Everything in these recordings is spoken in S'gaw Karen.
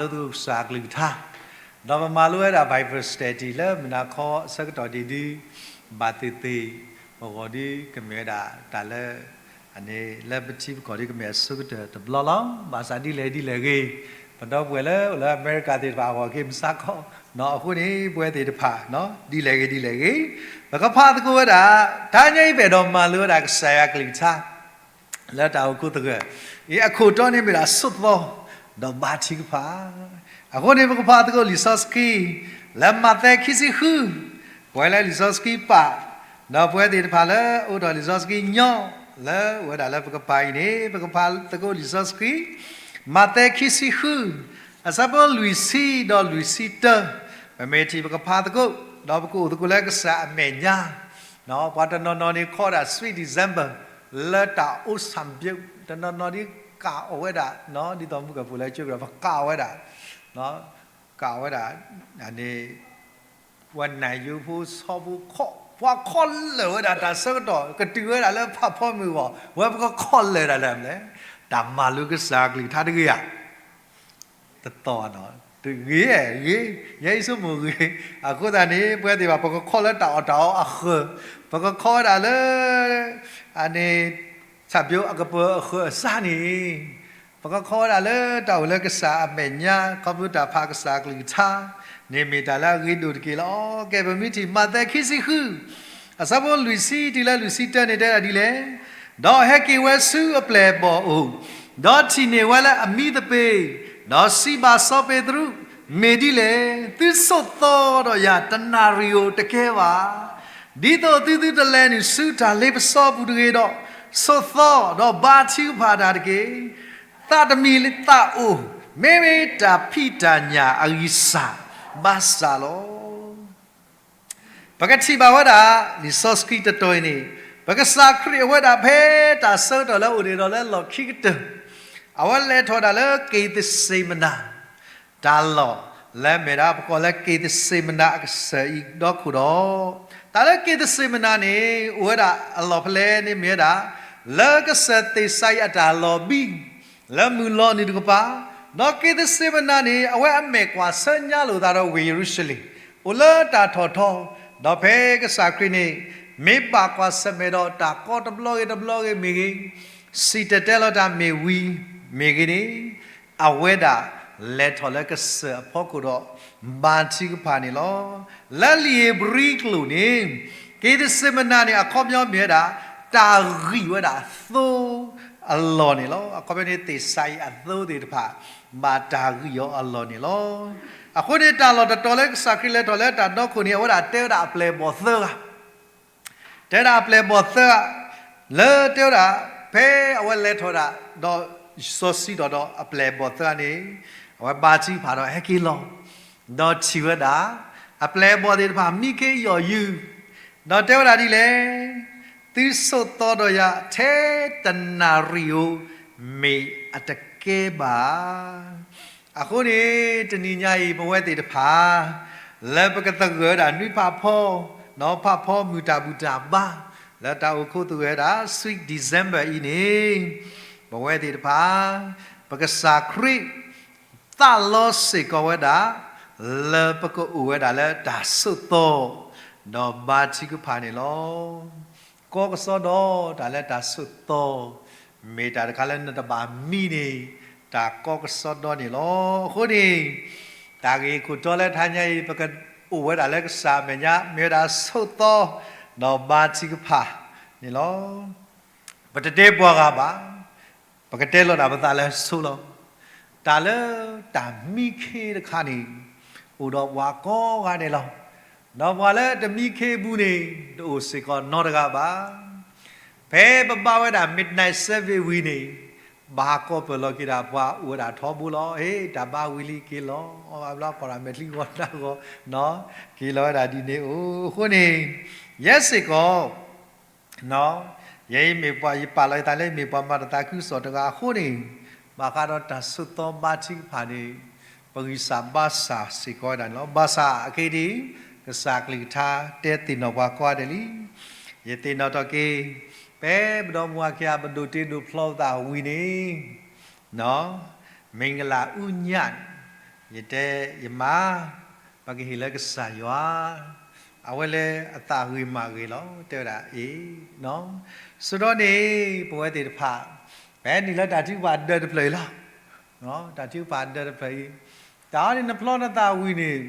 ပကမၤလိသကိးကစၢ်အကလုၢ်ကထါ, ဒီးပမၤလိဝဲဒၣ် Bible study လၢမုၢ်နၤခီအဆၢကတီၢ်ဒ်ဒု, ဘၣ်သ့ၣ်သ့ၣ်, ပဂီၢ်ဒုကမ့ၢ်ဝဲဒၣ်တၢ်လၢ အန့ၣ်လၢပထံပကီၢ်ဒုကမ့ၢ်အဆိကတၢၢ်တဘျီလီၤ. ဘၣ်ဆၣ်ဒ်လဲၣ်ဒ်လဲၣ်ဂ့ၤ, ပဒီပုၢ်ဝဲၢ်လၢအိၣ်လၢအမဲရကၤသ့ၣ်တဖၣ်အဂီၢ်က့ၤမုၢ်ဆါခီ, အဃိန့ၣ် ပဝဲသ့ၣ်တဖၣ် ဒ်လဲၣ်ဂ့ၤဒ်လဲၣ်ဂ့ၤ, ပကဖးသကိးဝဲဒၣ်, တနံၤအံၤပအဲၣ်ဒိးမၤလိဝဲဒၣ်ကစၢ်ယွၤကလုၢ်ကထါ လၢတၢ်အိၣ်ခိးသဂၢၢ်, အံၤအခိၣ်တီန့ၣ်မ့ၢ်ဒၣ်ဆိးသီ, ဒီးဘါထုကဖၣ်, အဃိန့ၣ် ပကဖးသကိးလံာ်စီဆှံ, လၢမးသဲခံဆံဃု, ပဝဲလၢလံာ်စီဆှံပာ်, ဒီးပဝဲသ့ၣ်တဖၣ်လၢအိၣ်ဒီးလံာ်စီဆှံညီ, လၢအိၣ်ဝဲဒၣ်လၢပကပၤအံၤန့ၣ် ပကဖးသကိးလံာ်စီဆှံ, မးသဲခံဆံဃု, အဆၢဖိလွံၢ်ဆံဒီးလွံၢ်ဆံတၢ, ပမ့ၢ်ထံၣ်ပကဖးသကိး, ဒီးပကအိၣ်သကိးလၢကစၢ်အမဲာ်ညါ, ပှၤတနီၤနီၤန့ၣ်ခီဒၣ် Sweet December, လၢတၢ်အိၣ်ဆၣ်ဘျုး, တနီၤနီၤဒ်ကးအီၣ်ဝဲဒၣ်, ဒ်သိးမုၢ်ကပူၤလၢကၠိကဒီး ပကးအီၣ်ဝဲဒၣ်, ကးအီၣ်ဝဲဒၣ်, န့ၣ်, ပှၤနၢ်ယိဖိဆီဖိခီ, ပှၤခီလၢာ်ဝဲဒၣ်တၢ်ဆၢကတီၢ် ကတုၤဝဲဒၣ်လၢဖးဖီမုၢ်ဂီၢ်, ဝဲပကခီလၢာ်ဒၣ်လဲၣ်, တၢ်မၤလိကစၢ်ကလုၢ်ကထါတဂ့ၤဧါ တသီၣ်နီၤ, ဂ့ၤ, ဂ့ၤ, ယဲအံၤဆိကမိၣ်ဂ့ၤ, အဃိသတးန့ၣ် ပဝဲသ့ၣ်ဘၣ် ပကခီလၢတၢ်အီၣ်တၢ်အီအဃၢၤ, ပကခီဝဲဒၣ်လၢ, အန့ၣ်, ဆၣ်ဘျိအကပၢၤအဃၢၤအစးန့ၣ်, ပကခီဝဲဒၣ်လၢတၢ်အိၣ်လၢကစၢ်အမဲာ်ညါ ခီဖျိတၢ်ဖးကစၢ်အကလုၢ်ကထါ, န့ၣ်မ့ၢ်တၢ်လၢအဂ့ၤဒိၣ်တက့ၢ်လီၤ. ကဲ ပမ့ၢ်ထံၣ်မးသဲခံဆံဃု, အဆၢဖိလွံၢ်ဆံတုၤလၢလွံၢ်ဆံတၢန့ၣ်တဲဒၣ်ဒ်လဲၣ်, ဒီးဟဲက့ၤဝဲဆူအပျဲၢ်အဘီၣ်အအိၣ်, ဒီးထံၣ်န့ၢ်ဝဲလၢအမံသပ့ၤ, ဒီးစံးဘၣ်စီၤပ့းတရူး, မ့ၢ်ဒ်လဲၣ်, သုဆိးသီဒီးယၤတနၣ်ရံၣ်ဧိၤတကဲဘၣ်. ဒ်သိးသုသုတလဲၤနုာ်ဆူတၢ်လ့ပစီပူၤတဂ့ၤဒီး, ဆိးသီဒီးဘါထုကဖၣ်တၢ်တက့ၢ်. သးတမံၤသးအိၣ်, မ့မ့ၢ်တၢ်ဖံးတၢ်ညၣ်အဂံၢ်စၢ်ဘါစၢ်လီၤ. ပကထံၣ်ဘၣ်ဝဲဒၣ် လံာ်စီဆှံတတီၤအံၤန့ၣ်, ပကစၢ်ခရံာ်အဝဲဒၣ်ဖဲတၢ်ဆၢကတီၢ်လၢအအိၣ်ဒံးဒီးလၢလီၢ်ခံကတၢၢ်, အဝဲလဲၤထီၣ်ဒၣ်လၢက့းသ့းစ့းမနၤ တၢ်လီၢ်လၢအမ့ၢ်ဒၣ် ပကိးလၢက့းသ့းစ့းမနၤအကစၢၢ်အံၤဒီခိၣ်ဒီး, တၢ်လၢက့းသ့းစ့းမနၤန့ၣ် အိၣ်ဝဲဒၣ်အလီၢ်ဖဲလဲၣ်န့ၣ်မ့ၢ်ဝဲဒၣ် လၢကစၢၢ်သ့းစၤယံးအတၢ်လီၤဘံၣ် လၢမုၢ်လီၤနုာ်တကပၤ, ဒီးက့းသ့းစ့းမနၤန့ၣ် အဝဲအမဲာ်ကွၢ်ဆၢညါလိာ်သးဒီးဝ့ၢ်ယရူၤၡလ့ၣ်, အိၣ်လၢတၢ်ထီၣ်ထီ, ဒီးဖဲကစၢ်ခရံာ်န့ၣ် မ့ၢ်ဘၣ်ကွၢ်ဆၢၣ်မဲာ်ဒီးတၢ်ကီတဘျီဂ့ၤတဘျီဂ့ၤမ့ၢ်ဂ့ၤ, စံၣ်တဲၤတဲလီၤတၢ်မ့ၢ်ဝံၤမ့ၢ်ဂ့ၤန့ၣ်, အဝဲဒၣ်လဲၤထီၣ်လၢကစၢၢ်အဖီခိၣ်ဒီး ဘါထုကဖၣ်န့ၣ်လီၤ. လၢလံာ်ဧ့ၤဘြံၤကျိာ်န့ၣ်, က့းသ့းစ့းမနၤန့ၣ် အခီပညီမ့ၢ်ဝဲဒၣ် တၢ်ဂံၢ်ဝဲဒၣ်သိအလီၢ်န့ၣ်လီၤ. အခီပညီန့ၣ် သ့းစၤယံးအသိသ့ၣ်တဖၣ် ဘၣ်တၢ်ဂံၢ်အီၤအလီၢ်န့ၣ်လီၤ. အဃိန့ၣ် တၢ်လီၢ်တတီၤလၢကစၢ်ခရံာ်လဲၤထီၣ်လၢတၢ်ဒီခိၣ်န့ၣ် အဝဲဒၣ်တဲဝဲဒၣ်အပျဲၢ်အဘီၣ်သၢဂၤ တဲဒၣ်အပျဲၢ်အဘီၣ်သၢဂၤ, လၢတဲဝဲဒၣ် ဖဲအဝဲလဲၤထီၣ်ဒၣ် ဒီးစီဆှံထီၣ်ဒီးအပျဲၢ်အဘီၣ်သၢဂၤန့ၣ်, အဝဲဘါထုကဖၣ်ဒီးဟဲက့ၤလီၤ, ဒီးထံၣ်ဝဲဒၣ် အပျဲၢ်အဘီၣ်သ့ၣ်တဖၣ်မံခ့ယီၢ်ယုၢ်, ဒီးတဲဝဲဒၣ်ဒ်လဲၣ်, သုဆိးသီဒီးယၤထဲတနၣ်ရံၣ်ဧိၤ မ့ၢ်အတကဲဘၣ်. အဃိန့ၣ် တနံၤညါအံၤ ပဝဲသ့ၣ်တဖၣ် လၢပကသဂၢၢ်ဝဲဒၣ်နွံဖးဖီ, နီၤဖးဖီမုၢ်တၢ်ဘူၣ်တၢ်ဘါ, လၢတၢ်အိၣ်ခိးသဂၢၢ်ဝဲဒၣ် Sweet December အံၤန့ၣ်, ပဝဲသ့ၣ်တဖၣ် ပကစၢ်ခရံာ် သးလီစ့ၢ်ကီးဝဲဒၣ် လၢပကအိၣ်ဝဲဒၣ်လၢတၢ်ဆိးသီ ဒီးဘါထုကဖၣ်န့ၣ်လီၤ. ကီကစီဒီ တၢ်လၢတၢ်ဆိးသီ မ့ၢ်တၢ်တခါလၢနတဘၣ်မံန့ၣ် တၢ်ကီကစီဒီန့ၣ်လီၤ. အဃိန့ၣ် တၢ်ဂ့ၢ်ခိၣ်တီလၢတဟါညါအံၤ ပကအိၣ်ဝဲဒၣ်လၢကစၢ်အမဲာ်ညါ မ့ၢ်ဝဲဒၣ်ဆိးသီ ဒီးဘါထုကဖၣ်န့ၣ်လီၤ. ပတတဲပှၤဂၤဘၣ်, ပကတဲလီၤဒၣ်ပသးလၢဆိလီၤ. တၢ်လၢတၢ်မံခ့တခါန့ၣ် အိၣ်ဒီးပှၤကိးဂၤဒဲးလီၤ. ဒီးပှၤလၢတမံခ့အပူၤန့ၣ် တအိၣ်စ့ၢ်ကီးနီတဂၤဘၣ်. ဖဲပဘါဝဲဒၣ် midnight service ဝံၤန့ၣ် ဘၣ်ဟးကိးပၢၢ်လီၤက့ၤဒၣ်ပှၤအိၣ်ဝဲဒၣ်ထီဘိလီၤ. ဟ့ၣ် တၢ်ဘါဝံၤလံက့ၤလီၤ. အီဘျီကိးဒၣ်မဲာ်ချံဂီၤနၢ်ဂီၤ, က့ၤလီၤဝဲဒၣ်ဒ်န့ၣ်အိၣ်. အဃိန့ၣ် ယဲစ့ၢ်ကီး ယဲအံၤမ့ၢ်ပှၤ ယပာ်လီၤယသးလၢမ့ၢ်ပှၤမၤတသးခုကစီၣ်တဂၤအဃိန့ၣ်, ဘၣ်ဃးဒီးတၢ်ဆိးသီဘါထုကဖၣ်န့ၣ် ပဂံၢ်စၢ်ဘါစၢ်စ့ၢ်ကီးဝဲဒၣ်န့ၣ်လီၤ. ဘၣ်ဆၣ်အခဲအံၤ ကစၢ်ကလုၢ်ကထါတဲသ့ၣ်နီၣ်ပှၤကိးဂၤဒဲးလံ. ယသ့ၣ်နီၣ်ထီၣ်က့ၤ ဖဲပဒီပုၢ်ဝဲၢ်ခံဂၤ ပဒိၣ်တ့ဒိၣ်ဖျီပသးဝံၤန့ၣ် မ့ၢ်ဂ့ၤလၢအူညၣ်န့ၣ် ယတဲ ယမါ, ပကဟ့ၣ်လၢကစၢ်ယွၤ, အဝဲလၢအသးဂ့ၤမးဂ့ၤလီၤ တဲဝဲဒၣ်အံၤ, ဆိဒီးန့ၣ် ပဝဲသ့ၣ်တဖၣ် ပဟဲနုာ်လၢတၢ်ထုကဖၣ်အဒၢးတဖျၢၣ်အံၤလီၤ. တၢ်ထုကဖၣ်အဒၢးတဖျၢၣ်အံၤ, တၢ်အံၤန့ၣ် နဖျီနသးဝံၤန့ၣ်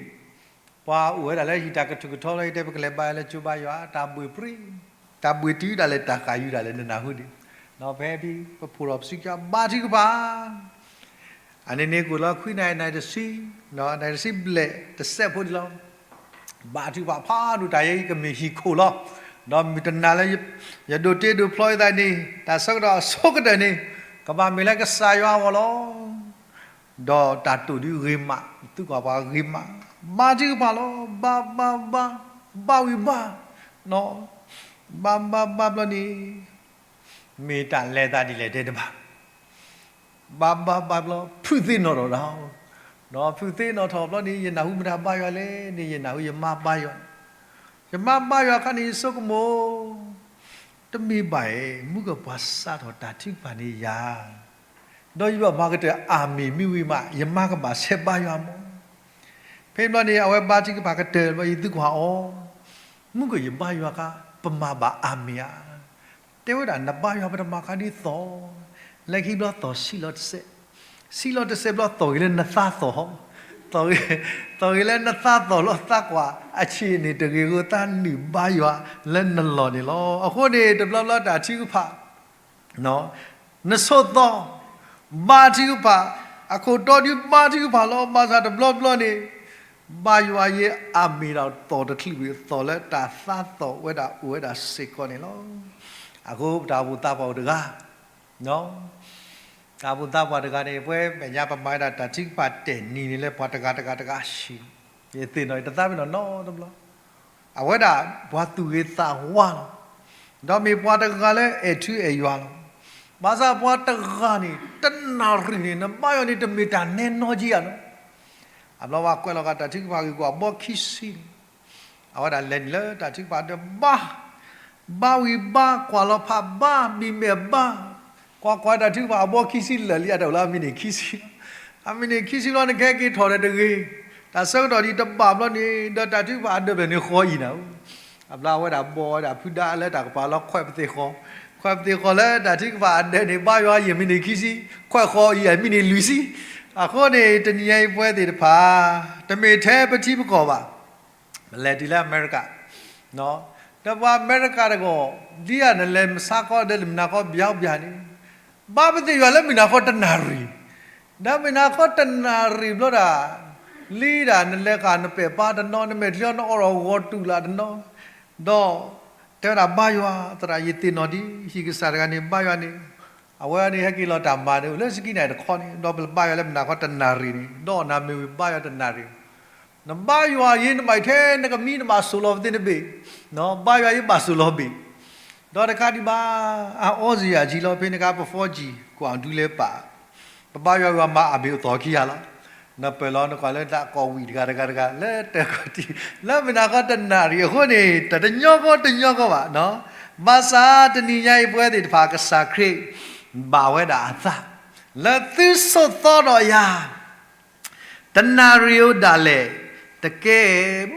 ပှၤအိၣ်ဝဲဒၣ်လၢဟံၣ်တၢ်ကထူၣ်ကထီလီၤ ယတဲ ပကလဲၤဘါလၢကၠိဘါယွၤ တၢ်ဘှ့ၣ်ပြံ, တၢ်ဘှ့ၣ်တုၤဒၣ်လဲာ် တၢ်ဃၣ်ယုၢ်ဒၣ်လဲာ် နနၢ်ဟူန့ၣ်, ပဟဲဖဲ ပဖှိၣ်ထီၣ်ပစုကၠီ ဘါထုကဖၣ် အန့ၣ်န့ၣ် ကိၣ်လီၤခွံနၣ်ရံၣ် နၣ်ရံၣ်တဆံ, နၣ်ရံၣ်တဆံဘျဲၣ်တစဲးဖိဒံးလီၤ. ဘါထုကဖၣ်ဖးဒိၣ် တၢ်ယဲအံၤကမ့ၢ်ဟံၣ်ခိၣ်လီၤ. ဒီးမုၢ်တနၤလၢ ယဒိးတ့ဒိးဖျီယသးန့ၣ် တၢ်ဆၢကတီၢ်အဆိကတၢၢ်န့ၣ် ကဘၣ်မ့ၢ်လၢကစၢ်ယွၤအဂီၢ်လီၤ. ဒီးတၢ်တိာ်ဒုးဂ့ၤမး, သုကွၢ်ပှၤဂ့ၤမး, ဘါထုကဖၣ်လီၤ. ဘါဘါဘါ, ဘါဝံၤဘါ, ဘါဘါဘါဘျီန့ၣ် မ့ၢ်တၢ်လဲၤသးဒ်လဲၣ်တဲတဘၣ် ဘါဘါဘါဘျီ ဖုးသ့ၣ်နီၣ်ထီၣ်ဒီး, ဒီးဖုးသ့ၣ်နီၣ်ထီၣ်ဘျီန့ၣ် ယနၢ်ဟူမတၤဘါယွၤလဲၣ်န့ၣ် ယနၢ်ဟူယမါဘါယွၤ, ယမါဘါယွၤအခါန့ၣ် ယဆိကမိၣ် တမ့ၢ်ဘၣ်ဧါ, မုၢ်ကပှၤစးထီၣ်တၢ်ထုကဖၣ်န့ၣ်ယၤ, ဒီးယဘၣ်မၤကတၢၢ်အၤမ့ၣ်မ့ၢ်ဝံၤမး ယမါကဘၣ်ဆဲးဘါယွၤမး. ဖဲဘျီန့ၣ် အဝဲဘါထုကဖၣ်ကတၢၢ်ဘျီ ယသုကွၢ်အီၤ, မုၢ်ကယဘါယွၤခါ ပမၤဘၣ်အၤမ့ၣ်ဧါ. တဲဝဲဒၣ် နဘါယွၤပတမၤခါဒ်သိး, လၢခံဘျီသိးဆံးလီၤတစဲး, ဆံးလီၤတစဲးဘျီသိးဂ့ၤလၢနသးသိးဟီ, သိးဂ့ၤလၢနသးသိးလီၤ သးကွၢ် အဆံးန့ၣ်တဂ့ၤအဃိ သးနုာ်ဘါယွၤလၢနလီၢ်န့ၣ်လီၤ. အဃိန့ၣ် တဘျီဘျီတၢ်ထုကဖၣ် နဆိးသီ, ဘါထုကဖၣ်, အခိၣ်တီဒုးဘါထုကဖၣ်လီၤ. ဘၣ်ဆၣ်တဘျီဘျီန့ၣ် ဘါယွၤယဲအၤမ့ၣ်ဒီးသိးတချုးဝံၤ သိးလၢတၢ်သးသိးဝဲဒၣ်အိၣ်ဝဲဒၣ်စ့ၢ်ကီးန့ၣ်လီၤ. အဃိပတၢ်အိၣ်ဖှိၣ်သးပှၢ်အိၣ်တဂၤ တၢ်အိၣ်ဖှိၣ်သးပှၢ်တဂၤန့ၣ် ပဝဲမဲာ်ညါပမၤဝဲဒၣ်တၢ်ထုကဖၣ်တဲာ်နံၤန့ၣ်လၢပှၤတဂၤတဂၤတဂၤဆံး, ယသ့ၣ်နီၣ် ယတသးပ့ၤနီၣ်နီတဘျီ, အဝဲဒၣ်ပှၤသူၣ်ဂ့ၤသးဝါလီၤ. ဒီးမ့ၢ်ပှၤတဂၤလၢအဲၣ်ထူအဲၣ်ယွၤလီၤ. ဘၣ်ဆၣ်ပှၤတဂၤန့ၣ် တနၣ်ရံၣ်န့ၣ် နဘါယွၤန့ၣ် တမ့ၢ်တၢ်နဲနီက့ယၤနီၤ. အဘျီဝဲကွဲးလီၤဂာ်တၢ်ထုကဖၣ်ဂ့ၢ်ကီးအဘီခံဆံန့ၣ် အဝဲဒၣ်လဲၤနုာ်လၢတၢ်ထုကဖၣ်ဒီးဘါ, ဘါဝံၤဘါ, ကွၢ်လီၤဖးဘါ, မံၤမဲာ်ဘါ, ကွၢ်ကွၢ်တၢ်ထုကဖၣ်အဘီခံဆံလၢာ်လံ အတၢ်အိၣ်လၢအမံးနံးခံဆံလီၤ. အမံးနံးခံဆံလီၤ နကဟဲက့ၤထီၣ်ဒီးတဂ့ၤ, တၢ်ဆၢကတီၢ်ဒံးတဘၣ်ဘျီန့ၣ် ဒီးတၢ်ထုကဖၣ်အဒၢးဖျၢၣ်န့ၣ်ဃီအံၤနၤဧၢ. အဘျီဝဲဒၣ်ဘီဝဲဒၣ်ဖုဒါလၢတၢ်ကပၤလီၤခွဲးပသ့ၣ်ဃီ, ခွဲးပသ့ၣ်ဃီလၢတၢ်ထုကဖၣ်အဒၢးန့ၣ် ဘါယွၤအံၤအမံးနံးခံဆံ, ခွဲးဃီအံၤအမံးနံးလွံၢ်ဆံ. အဃိန့ၣ် တနံၤညါအံၤပဝဲသ့ၣ်တဖၣ် တမ့ၢ်ထဲပထံပကီၢ်ဘၣ် ပလဲၤတုၤလၢအမဲရကၤ, ဒီးပှၤအမဲရကၤတဂၤ ဒ်အံၤနလဲၤမဆါခီဒီးလၢမုၢ်နၤခီဘျီဘျီန့ၣ် ဘါပသ့ၣ်ယွၤလၢမုၢ်နၤခီတနၣ်ရံၣ်, ဒီးမုၢ်နၤခီတနၣ်ရံၣ်ဘျီဒၣ် လံဒၣ်နလဲၤဃာ်နပဲာ်ပါတနီၤ နမဲာ်ချံအီၤနအိးထီၣ်ဂီၤတူာ်လၢ်တနီၤ, ဒီးတဲဝဲဒၣ်ဘါယွၤ သရၣ်ယသ့ၣ်နီၣ်ဒံး ဟံၣ်ကစၢ်တဂၤန့ၣ် ဘါယွၤန့ၣ် အဝဲန့ၣ်ဟဲက့ၤလီၤတၢ်မၤန့ၣ် အိၣ်လၢစကံနၣ်တခီန့ၣ် ဒီးပဘါယွၤလၢမုၢ်နၤခီတနၣ်ရံၣ်န့ၣ် ဒီးနမ့ၢ်ဝံၤဘါယွၤတနၣ်ရံၣ် နဘါယွၤယံၤ နဘၣ်ထဲနကမံ နဘၣ်စိာ်လီၤပသ့ၣ်နဘ့ၣ်, ဘါယွၤယံၤဘၣ်စိာ်လီၤဘ့ၣ်, ဒီးတခါဒံးဘၣ် အအီစ့ၢ်ယၤကံလီၤ ဖဲန့ၣ်အခါ ပ four G ကွၢ်ဒူလဲၤပာ်, ပဘါယွၤဝံၤမၤအဘ့ၣ်အိၣ်သီခံဂၤလီၤ, နပၢၢ်လီၤနကွၢ်လၢတၢ်ကီၢ်ဝံၤတဂၤတဂၤတဂၤ လၢတၢ်ကီၢ်တံၢ် လၢမုၢ်နၤခီတနၣ်ရံၣ်အဃိန့ၣ် တၢ်တညီကီတညီကီဘၣ်, ဘၣ်ဆၣ်တနံၤညါအံၤပဝဲသ့ၣ်တဖၣ်ကစၢ်ခရံာ် ဘၣ်ဝဲဒၣ်အသး လၢသုဆိးသီဒီးယၤ တနၣ်ရံၣ်အိၣ်ဒၣ်လဲာ်, တကဲ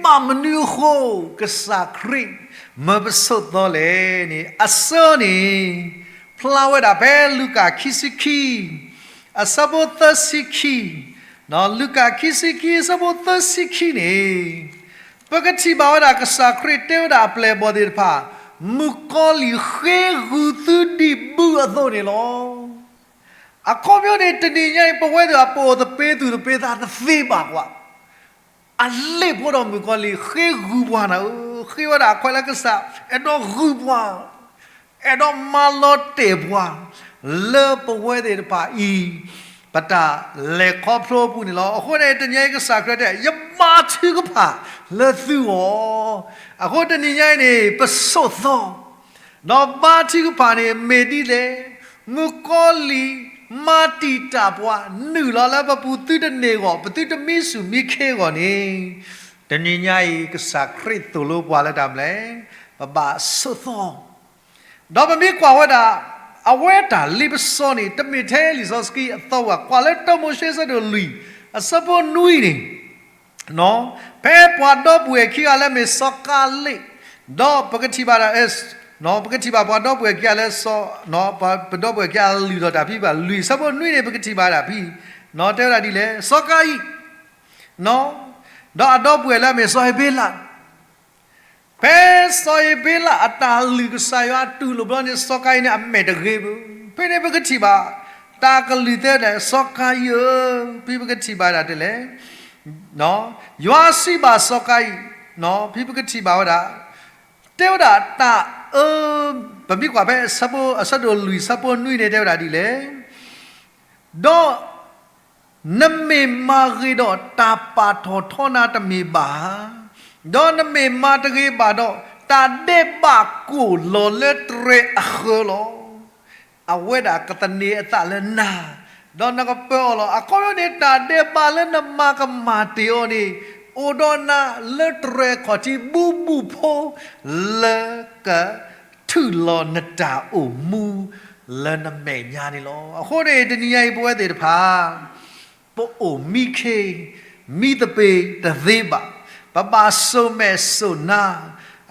ဘၣ်မနုၤအဃိ ကစၢ်ခရံာ်မၢပဆိးသီလဲၣ်န့ၣ် အဆၢန့ၣ် ဖျါဝဲဒၣ်ဖဲလူၤကၣ်ခံဆံခံ အဆၢဖိသၢဆံခံ, လူၤကၣ်ခံဆံခံ အဆၢဖိသၢဆံခံန့ၣ် ပကထံၣ်ဘၣ်ဝဲဒၣ်ကစၢ်ခရံာ်တဲဝဲဒၣ်အပျဲၢ်အဘီၣ်သ့ၣ်တဖၣ်, မုၣ်ကီၤလံၢ်ဃ့ဂုာ်သုဒံးဘုအသိးန့ၣ်လီၤ. အခီပညီန့ၣ် တနံၤညါအံၤ ပဝဲသ့ၣ်အပအိၣ်သပ့ၤသူၣ်သပ့ၤသးတသ့ဘၣ်ကွၢ်, အလ့ၣ်ဖိဒီးမုၣ်ကီၤလံၢ်ဃ့ဂုာ်ပှၤနၤဧၢ, ဃ့ဝဲဒၣ်အခွဲးလၢကစၢ် အဲၣ်ဒိးဂုာ်ပှၤ, အဲၣ်ဒိးမၤလီၤတဲာ်ပှၤ လၢပဝဲသ့ၣ်တဖၣ်အံၤ ပတၢ်လဲၤခီဖျိအပူၤန့ၣ်လီၤ. အဃိန့ၣ် တနံၤညါအံၤကစၢ်ခရံာ်တဲ ယဘါထုကဖၣ်လၢသုဂီၢ်, အဃိတနံၤညါအံၤန့ၣ် ပဆိးသီ ဒီးဘါထုကဖၣ်န့ၣ်မ့ၢ်ဒ်လဲၣ်, မုၣ်ကီၤလံၢ်မၤတံာ်တာ်ပှၤ နုာ်လီၤလၢပပူၤသုတန့ၢ်အဂီၢ် ပသုတမံဆူၣ်မံခ့အဂီၢ်န့ၣ်, တနံၤညါအံၤ ကစၢ်ခရံာ်သိၣ်လိပှၤလၢတၢ်မနုၤလဲၣ်, ပဘၣ်ဆိးသီ ဒီးပမ့ၢ်ကွၢ်ဝဲဒၣ် အဝဲတၢ်လ့ပစီန့ၣ် တမ့ၢ်ထဲလံာ်စီဆှံအသီဘၣ်, ကွၢ်လၢတၢမိၤၡ့အဆၢဒိၣ်လွံၢ် အဆၢဖိနွံန့ၣ်, ဖဲပှၤဒီပုၢ်ဝဲၢ်ခံဂၤလၢအမ့ၢ်စီၤကၤလ့း, ဒီးပကထံၣ်ဘၣ်ဒၣ်, ပကထံၣ်ဘၣ်ပှၤဒီပုၢ်ဝဲၢ်ခံဂၤလၢစီၤ, ပဒီပုၢ်ဝဲၢ်ခံဂၤလုၢ်ထီၣ်တၢ်ဖံးဘၣ်, လွံၢ်ဆၢဖိနွံန့ၣ် ပကထံၣ်ဘၣ်ဒၣ်ဖဲ, တဲဝဲဒၣ်ဒ်လဲၣ်, စီၤကၤအံၣ်, ဒီးအဒီပုၢ်ဝဲၢ်လၢအမ့ၢ်စီၤအ့ၤဘ့လး ဖဲစီၤအ့ၤဘ့လးအတၢ်လုၢ်ကစၢ်ယွၤတူၢ်လိာ်ဘျီန့ၣ် စီၤကၤအံၣ်န့ၣ် အမဲာ်တဂ့ၤဘၣ်. ဖဲန့ၣ်ပကထံၣ်ဘၣ်, တၢ်ကလုၢ်သ့ဒၣ် စီၤကၤအံၣ်ဧၢ, ဖဲပကထံၣ်ဘၣ်ဒၣ်ဒ်လဲၣ်, ယွၤစံးဘၣ်စီၤကၤအံၣ်, ဖဲပကထံၣ်ဘၣ်ဝဲဒၣ်, တဲဝဲဒၣ်တၢ်အၢ, ပမ့ၢ်ကွၢ်ဖဲအဆၢဖိ, အဆၢဒိၣ်လွံၢ် ဆၢဖိနွံန့ၣ် တဲဝဲဒၣ်ဒ်လဲၣ်, ဒီး နမ့ၢ်မၤဂ့ၤဒီးတၢ်ပာ်ထီၣ်ထီနၤတမ့ၢ်ဘၣ်ဧါ, ဒီးနမ့ၢ်မၤတဂ့ၤဘၣ်ဒီး တၢ်ဒဲးဘးကိၢ်လီၤလၢတြဲၤအဃၢၤလီၤ. အဝဲဒၣ်ကသန့ၤအသးလၢနၤ, ဒီးနကပၢအီၤလီၤ. အခီပညီန့ၣ် တၢ်ဒဲးဘးလၢနမၤကမၣ်တ့ၢ်အီၤန့ၣ် အိၣ်ဒီးနၤလၢတြဲၤခီၣ်ထံးဘူးဘူးဖိ လၢက ထုးလီၤနတၢ်အိၣ်မူလၢနမဲာ်ညါန့ၣ်လီၤ. အဃိန့ၣ် တနံၤညါအံၤ ပဝဲသ့ၣ်တဖၣ် ပအိၣ်မံခ့ မံသပ့ၤတသ့ဘၣ်. ပဘၣ်စိာ်မဲာ်စိာ်နါ.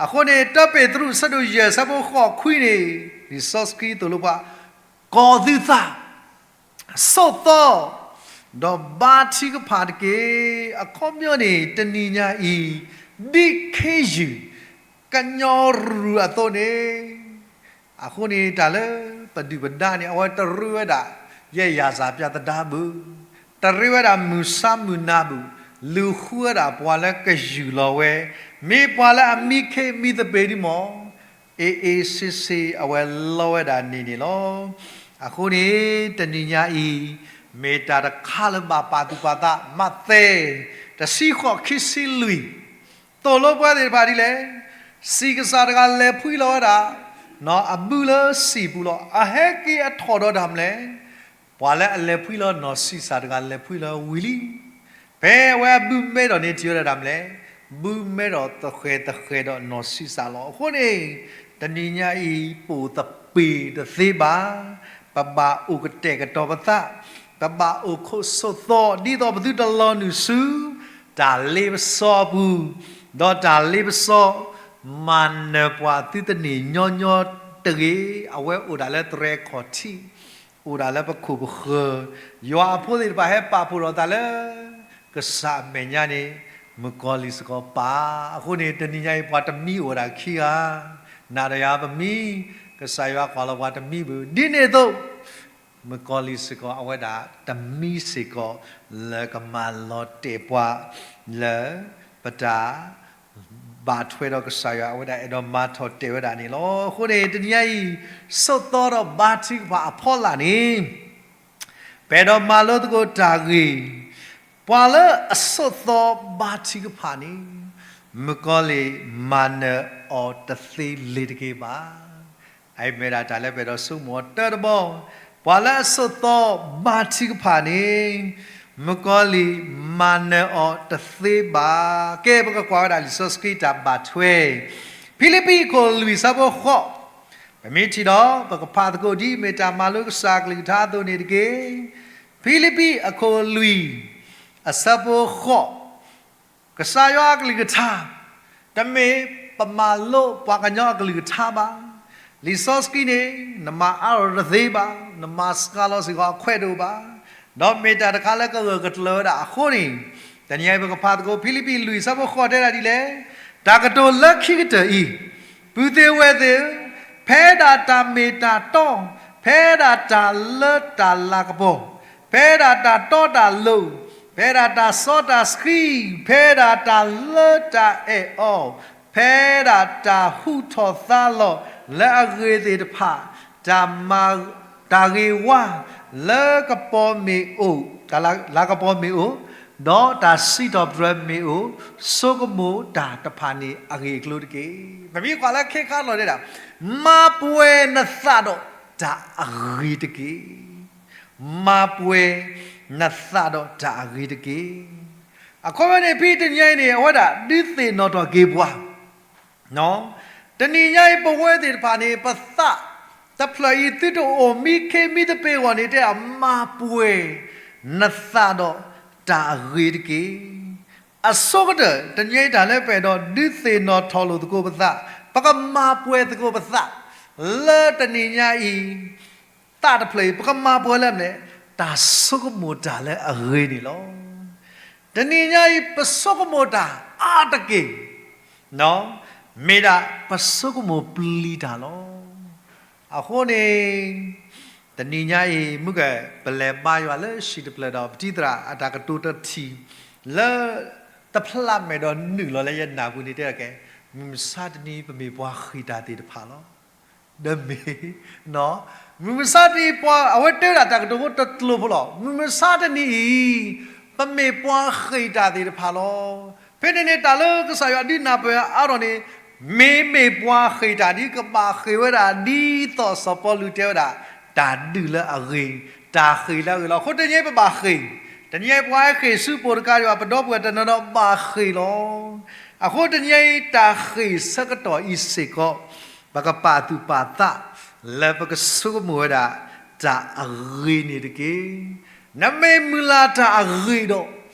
အဃိန့ၣ် တၢပ့းတရူး အဆၢဒိၣ်ယဲၢ် အဆၢဖိဃိးခွံန့ၣ် လံာ်စီဆှံသိၣ်လိပှၤ ကီၤသုသး ဆိးသီ ဒီးဘါထုကဖၣ်တက့ၢ်. အခီပညီန့ၣ် တနံၤညါအံၤ ဒ်ခ့ယုၢ် ကညီရူၢ်အသိးန့ၣ်, အဃိန့ၣ် တၢ်လၢပဒုၣ်ပဒါန့ၣ် အဝဲတရ့ဝဲဒၣ် ယဲၢ်ယၤစၢ်ပၠးသဒါဘၣ်, တရ့ဝဲဒၣ်မုၢ်ဆါမုၢ်နၤဘၣ်, လူၤဃုဝဲဒၣ်ပှၤလၢကယူၢ်လီၤဝဲ, မ့ၢ်ပှၤလၢအမံခ့မံသပ့ၤဒ်မ့ၢ် အ့ၣ်အ့ၣ်ဆ့ဆ့ အဝဲလီၤဝဲဒၣ်န့ၣ်န့ၣ်လီၤ. အဃိန့ၣ် တနံၤညါအံၤ မ့ၢ်တၢ်တခါလၢဘၣ်ပာ်သူၣ်ပာ်သး မးသဲ တဆံဃိး ခံဆံလွံၢ်, သိၣ်လိပှၤသ့ၣ်တဖၣ်ဒ်လဲၣ်, စံၣ်ကစၢ်တဂၤလဲၤဖှံလီၤဝဲဒၣ် အဘုလၢစံာ်ပူၤလီၤ. အဟဲက့ၤအထီၣ်ဒီးတၢ်မနုၤလဲၣ်, ပှၤလၢအလဲၤဖှံလီၤနီၢ်ဆံးစၢ်တဂၤလဲၤဖှံလီၤဝံၤလံ. ဖဲအဝဲအဘုမဲထီၣ်န့ၣ် ထံၣ်ဝဲဒၣ်တၢ်မနုၤလဲၣ်, ဘုမဲထီၣ်သဃဲၤသဃဲၤဒီးနီၢ်ဆံးစၢ်လီၤ. အဃိန့ၣ် တနံၤညါအံၤ ပအိၣ်သပ့ၤတသ့ဘၣ်. ပဘၣ်အိၣ်ကတဲာ်ကတီၤပသး, ပဘၣ်အိၣ်ခိးဆိးသီ ဒ်သိးပသုတလီၤနုာ်ဆူ တၢ်လ့ပစီအပူၤ, ဒီးတၢ်လ့ပစီ မၤနၢၤပှၤသုတန့ၢ်ညီညီတဂ့ၤ. အဝဲအိၣ်ဒၣ်လၢတြဲၤခီၣ်ထံး, အိၣ်ဒၣ်လၢပခိၣ်ပဃၢၤ, ယွၤအဖိသ့ၣ်တဖၣ်ဟဲပာ်ဖှိၣ်ထီၣ်သးလၢ ကစၢ်အမဲာ်ညါန့ၣ် မုၣ်ကီၤလံၢ်စ့ၢ်ကီးပာ်. အဃိန့ၣ် တနံၤညါအံၤ ပှၤတမံအိၣ်ဝဲဒၣ်ခံဂၤ, နၤဒီးယၤပမံ, ကစၢ်ယွၤကွၢ်လီၤပှၤတမံဘၣ်. ဒ်န့ၣ်အသိး မုၣ်ကီၤလံၢ်စ့ၢ်ကီး အဝဲဒၣ်တမံစ့ၢ်ကီး လၢကမၤလီၤတဲာ်ပှၤ လၢပတၢ် ဘၣ်ထွဲဒီးကစၢ်ယွၤ အဝဲဒၣ်အဲၣ်ဒိးမၤထီၣ်တဲာ်ဝဲဒၣ်န့ၣ်လီၤ. အဃိန့ၣ် တနံၤညါအံၤ ဆိးသီဒီးဘါထုကဖၣ်အဖီလာ်န့ၣ် ပအဲၣ်ဒိးမၤလိသကိးတၢ်ဂ့ၢ်, ပှၤလၢအဆိးသီဘါထုကဖၣ်န့ၣ် မုၣ်ကီၤလံၢ်မၤနၢၤအီၤတသ့လ့ၤတက့ၢ်ဘၣ်. အအံၤမ့ၢ်ဒၣ်တၢ်လၢပအဲၣ်ဒိးဆိကမိၣ်အီၤတၢတဘီ, ပှၤလၢအဆိးသီဘါထုကဖၣ်န့ၣ် မုၣ်ကီၤလံၢ်မၤနၢၤအီၤတသ့ဘၣ်. ကဲ ပကကွၢ်ဝဲဒၣ်လံာ်စီဆှံတၢ်ဘၣ်ထွဲ ဖံလံးပံးအခိၣ်လွံၢ်ဆၢဖိဃိး, ပမ့ၢ်ထံၣ်ဒီး ပကဖးသကိးဒ်မ့ၢ်တၢ်မၤလိကစၢ်အကလုၢ်ကထါအသိးန့ၣ်တက့ၢ်. ဖံလံးပံးအခိၣ်လွံၢ် အဆၢဖိဃိး, ကစၢ်ယွၤအကလုၢ်ကထါ တမ့ၢ်ပမၤလိပှၤကညီအကလုၢ်ကထါဘၣ်. လံာ်စီဆှံန့ၣ် နမၤအါထီၣ်တသ့ဘၣ်, နမၤစှၤလီၤစ့ၢ်ကီးအခွဲးတအိၣ်ဘၣ်, ဒီးမ့ၢ်တၢ်တခါလၢကဂၢၢ်ကကျၢၤဝဲဒၣ်အဃိန့ၣ်, တနံၤအံၤပကဖးသကိး ဖံလံးပံးလွံၢ်ဆၢဖိဃိးတဲဒၣ်ဒ်လဲၣ်, တၢ်ကတိၤလၢခံကတၢၢ်အံၤ, ပုၢ်သ့ၣ်ဝဲၢ်သ့ၣ်ဧၢ, ဖဲဒၣ်တၢ်မ့ၢ်တၢ်တီ, ဖဲဒၣ်တၢ်လၢတၢ်လၤကပီၤ, ဖဲဒၣ်တၢ်တီတၢ်လိၤ, ဖဲဒၣ်တၢ်စီတၢ်ဆှံ, ဖဲဒၣ်တၢ်လၢတၢ်အဲၣ်အီၤ, ဖဲဒၣ်တၢ်ဟူးထီၣ်သါလီၤလၢအဂ့ၤသ့ၣ်တဖၣ်, တၢ်မၤ, တၢ်ဂ့ၤဝါလၢကပီၤမ့ၢ်အိၣ်, တၢ်လၤကပီၤမ့ၢ်အိၣ်, ဒီးတၢ်စံးထီၣ်ပတြၢၤမ့ၢ်အိၣ်, ဆိကမိၣ်တၢ်တဖၣ်န့ၣ်အဂ့ၢ်အကျိၤတက့ၢ်. ပမ့ၢ်ကွၢ်လၢခဲခါလီၤတဲဒၣ်, မၤပှဲၤနသးဒီးတၢ်အဂ့ၤတက့ၢ်. မၤပှဲၤနသးဒီးတၢ်အဂ့ၤတက့ၢ်. အခီပညီန့ၣ် ဖဲတနံၤအံၤန့ၣ် အဝဲဒၣ်ဒုးသ့ၣ်နီၣ်ထီၣ်က့ၤပှၤ, တနံၤညါအံၤ ပဝဲသ့ၣ်တဖၣ်န့ၣ် ပသးတဖျၢၣ်အံၤ သုတအိၣ်မံခ့မံသပ့ၤအဂီၢ်န့ၣ် တဲဒၣ်မၤပှဲၤနသးဒီး တၢ်အဂ့ၤတက့ၢ်. အဆိကတၢၢ် တနံၤအံၤတၢ်လၢပအဲၣ်ဒိးဒုးသ့ၣ်နီၣ်ထီၣ်လိာ်သကိးပသး, ပကမၤပှဲၤသကိးပသး လၢတနံၤညါအံၤ သးတဖျၢၣ်အံၤ ပကမၤပှဲၤလၢမနုၤလဲၣ်, တၢ်ဆိကမိၣ်တၢ်လၢအဂ့ၤန့ၣ်လီၤ. တနံၤညါအံၤ ပဆိကမိၣ်တၢ်အါတက့ၢ် မ့ၢ်ဒၣ်ပဆိကမိၣ်ပျံၤတၢ်လီၤ. အဃိန့ၣ် တနံၤညါအံၤ မုၢ်က ပလဲၤဘါယွၤလၢဟံၣ်တဖျၢၣ်ဒီး ပထံၣ်သရၣ်အတၢ်ကတိၤတထံၣ် လၢတဖျးမဲာ်ဒီးနုာ်လီၤလၢယနၢ်ပူၤန့ၣ်တဲကဲ, မုၢ်မဆါတနံၤပမ့ၢ်ပှၤဃ့ၢ်တၢ်သ့ၣ်တဖၣ်လီၤ. ဒီးမ့ၢ် မုၢ်မဆါတနံၤပှၤ အဝဲတဲဝဲဒၣ်တၢ်ကတိၤဖိတကျိၤဖိလီၤ. မုၢ်မဆါတနံၤအံၤ ပမ့ၢ်ပှၤဃ့ၢ်တၢ်သ့ၣ်တဖၣ်လီၤ. ဖဲန့ၣ်န့ၣ်တၢ်လၢကစၢ်ယွၤဒုးနၢ်ပၢၢ်အါထီၣ်န့ၣ် မ့မ့ၢ်ပှၤဃ့ၢ်တၢ်ဒ်ကဘၣ်ဃ့ၢ်ဝဲဒၣ် ဒ်သိးစီၤပီလူးတဲဝဲဒၣ် တၢ်ဒုးလၢအဂ့ၤ, တၢ်ဃ့ၢ်လၢအဂ့ၤလီၤ. အဃိတနံၤအံၤပဘၣ်ဃ့ၢ်, တနံၤအံၤပှၤဟဲဃ့ၢ်ဆူပိာ်တကါဒံးဘၣ် ပဒီပုၢ်ဝဲၢ်တနီၤနီၤဘၣ်ဃ့ၢ်လီၤ. အဃိတနံၤအံၤတၢ်ဃ့ၢ်ဆၢကတီၢ်အံၤစ့ၢ်ကီး ပကပာ်သူၣ်ပာ်သး လၢပကဆိကမိၣ်ဝဲဒၣ် တၢ်အဂ့ၤန့ၣ်တက့ၢ်. နမ့ၢ်မုၢ်လၢ်တၢ်အဂ့ၤဒီး